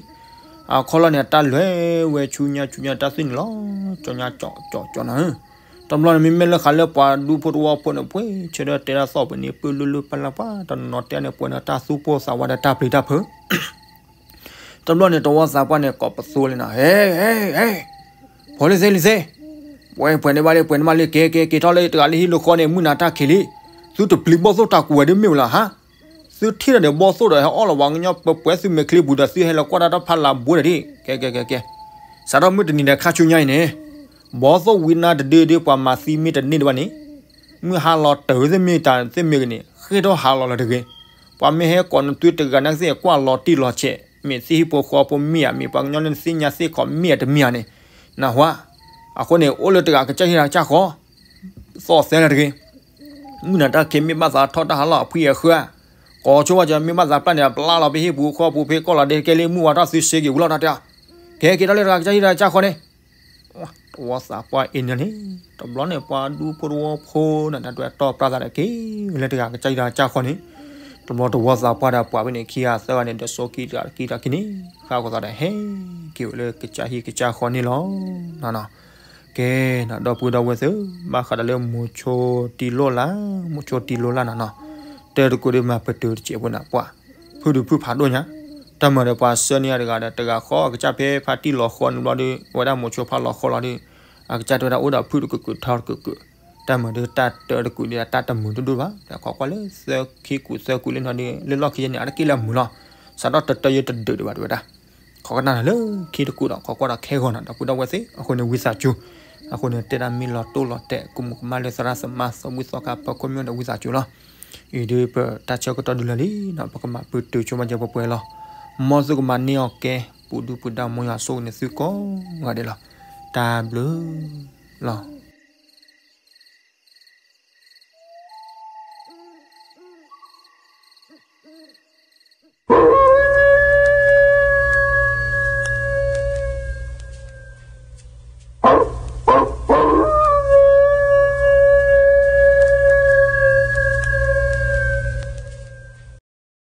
အခီလီၤန့ၣ် အတၢ်လဲၤဝဲဆူညါဆူညါတၢ်သွံၣ်န့ၣ်လီၤ, ကၠီညါကၠီကၠီကၠီနၤဧၢ. တဘျီန့ၣ် မ့မ့ၢ်လၢဃးလၢပှၤဒူဖိတဝီဖိန့ၣ် ပှဲၤဆၢဒီးတဲဒၣ်သီၣ်ပှဲၤန့ၣ် ပၢၢ်လုၢ်လုၢ်ပၢ်လၢ်ပှၤ တနီၤနီၤတဲန့ၣ် ပှဲၤန့ၣ်တၢ်သူၣ်ပိၢ်သးဝါဒီးတၢ်ပျံၤတၢ်ဖုး တဘျီန့ၣ် တဝီသးပှၢ်န့ၣ် ကိးပသူလံနီၤ, ဟဲ ဟဲ ဟဲ, ဖိလံသ့လံသ့, ပှဲၤ ပှဲၤန့ၢ်ဘၣ်လံ ပှဲၤန့ၢ်ဘၣ်လံ က့ၤ က့ၤ က့ၤထီၣ်လၢတဂၤလၢဟံၣ်လၢဃီန့ၣ် မုၢ်နၤတၢ်ခံးလံ, သုတပျံၤဘီၣ်သိၣ်တၢ်ကူးဝဲဒ်မ့ၢ်ဝဲလီၤဟါ, သုထံၣ်ထီၣ်ဒီးဘီၣ်သိၣ်ဒီးဟဲအီၣ်လီၤပှၤကညီပှဲၤပှဲၤသုမဲာ်ချံပူၤဒီးသုဟဲလီၤကွၢ်တၢ်တၢ်ဖးလၢ်ဘိဒီးဒ်, ကဲ ကဲ ကဲ ကဲ, စးထီၣ်မုၢ်တနံၤဒီးခါဆူညါအံၤန့ၣ်, ဘီၣ်သိၣ်ဝံနါတဒုဒု ပှၤမၤသံမ့ၢ်တန့ၢ်ဒံးဘၣ်န့ၣ် မုၢ်ဟါလီၤတၢ်သ့ၣ်မ့ၢ်တၢ်သ့ၣ်မ့ၢ်ဂ့ၤန့ၣ် ဃ့ၢ်ထီၣ်ဟးလီၤလၢၤတဂ့ၤ. ပှၤမ့ၢ်ဟဲကိးနသုတဂၤန့ၣ်သ့ၣ်ကွၢ်လီၤတံၢ်လီၤဆဲး မ့ၢ်သ့ၣ်ဟံၣ်ဖိဃီဖိမ့ၢ်ဧါ မ့ၢ်ပှၤကညီလၢနသ့ၣ်ညါသ့ၣ်ဃီမ့ၢ်ဧါတမ့ၢ်ဧါန့ၣ်, နၢ်ဟူဧါ. အဃိန့ၣ် အိၣ်လၢတဂၤကစၢ်ဟံၣ်တၢ်ကစၢ်ဃီ သီၣ်သဲလၢၤတဂ့ၤ. မုၢ်နၤတၢ်ခံးမ့ၢ်ဘၣ်သးထီၣ်တၢ်ဟးလီၤအဖှံအဃၢၤ, ကိးဆိဝဲကမ့ၢ်ဘၣ်သးပျၢ်န့ၣ် ပျၢ်လီၤပဟံၣ်ပူၤဃီပူၤဖဲကီၢ်လီၤဒ့ကဲလံ မုၢ်ဝါထီၣ်သုစ့က့ၤဝံၤလီၤတၢ်တဲ, ကဲက့ၤထီၣ်လၢတဂၤကစၢ်ဟံၣ်တၢ်ကစၢ်ဃီန့ၣ် တဝီသးပှၢ်အ့န့ၣ်န့ၣ်, တဘျီန့ၣ် ပှၤဒူဖိတဝီဖိန့ၣ် တၢ်တွဲတီၢ်ပြၢ်သးဒီးက့ၤဝဲလၢတဂၤကစၢ်ဟံၣ်တၢ်ကစၢ်ဃီန့ၣ်, တဘျီတဝီသးပှၢ်ဒီးပှၤဖဲန့ၣ် ခံဂၤသၢဂၤန့ၣ် ဒီးစိခံတဂၤတကံတၢ်ခံန့ၣ်, ဃၣ်ဃီသးဒီးဟဲက့ၤဝဲလၢကစၢ်ဟံၣ်ကစၢ်ဃီန့ၣ်လီၤ. ကဲနီၤ ဒီပုၢ်ဒီဝဲၢ်သ့ၣ်, ဘၣ်ဃးဒီးလၢမိၤဆိတံလိၣ်လၢ်, မိၤဆိတံလိၣ်လၢ်နီၤနီၤ, တၢ်တကိးဒီးမၤပတုာ်တစဲးဖိန့ၣ် ပှၤ ဖုၣ်ဒုးဖုၣ်ဖးဒိၣ်ညါ, တၢ်မၤဒီးပှၤဆှၢန့ၢ်အတဂၤဒီး တဂၤဃီအကစၢ်ဖဲဖါတံၢ်လီၤဃီန့ၣ်ဘျီဒီး အဝဲဒၣ်မိၤဆိဖါလီၤဃီလီၤဒီး အကစၢ်တဲဝဲဒၣ်အိၣ်ဒီးဖုၣ်တကကုာ်ထီတကကုာ်, တၢ်မၤဒီးတၢ်တၢတကုာ်ဒီးတၢ်တမုာ်ဒိၣ်ဒိၣ်ဘၣ်, ဒီးခိးကွၢ်လၢသၢခံကူာ်သၢကူာ်လၢနီၤဒီး လၢလီၢ်ခံယဲၢ်န့ၣ် အတက့ၢ်လၢမုာ်လီၤ, စးထီၣ်တတၢယဲၢ်တဒုးဒံးဘၣ်တဲဝဲဒၣ် ခိးကနၣ်လၢခံတကူာ်ဒီး ခိးကွၢ်ဒီးခဲဂီၤနီၤ ဒီပုၢ်ဒီဝဲၢ်သ့ၣ်, အဃိန့ၣ် ဝံသးစူၤ, အဃိန့ၣ် တဲဒၣ်မ့ၢ်လီၤတိၢ်လီၤတဲာ် ကမူးကမၣ်လၢသရၣ်သမါ သးဝံၣ်သီခါ ပၢၤခိၣ်မ့ၢ်ဒီးဝံသးစူၤလီၤ. အံၤဒုးပတၢ်ဆၢကတီၢ်ဒုးလၢာ်လံနီၤ ပကမၤပတုာ်ဆိမးကဲပှဲၤပှဲၤလီၤ. မ်သုကမၤန့ၢ်အီၤကဲ ပူၤဒူပူၤဒါ မ်ယွၤဆိၣ်ဂ့ၤန့ၢ်သုကိးဂၤဒဲးလီၤ. တၢ်ဘျုးလီၤ.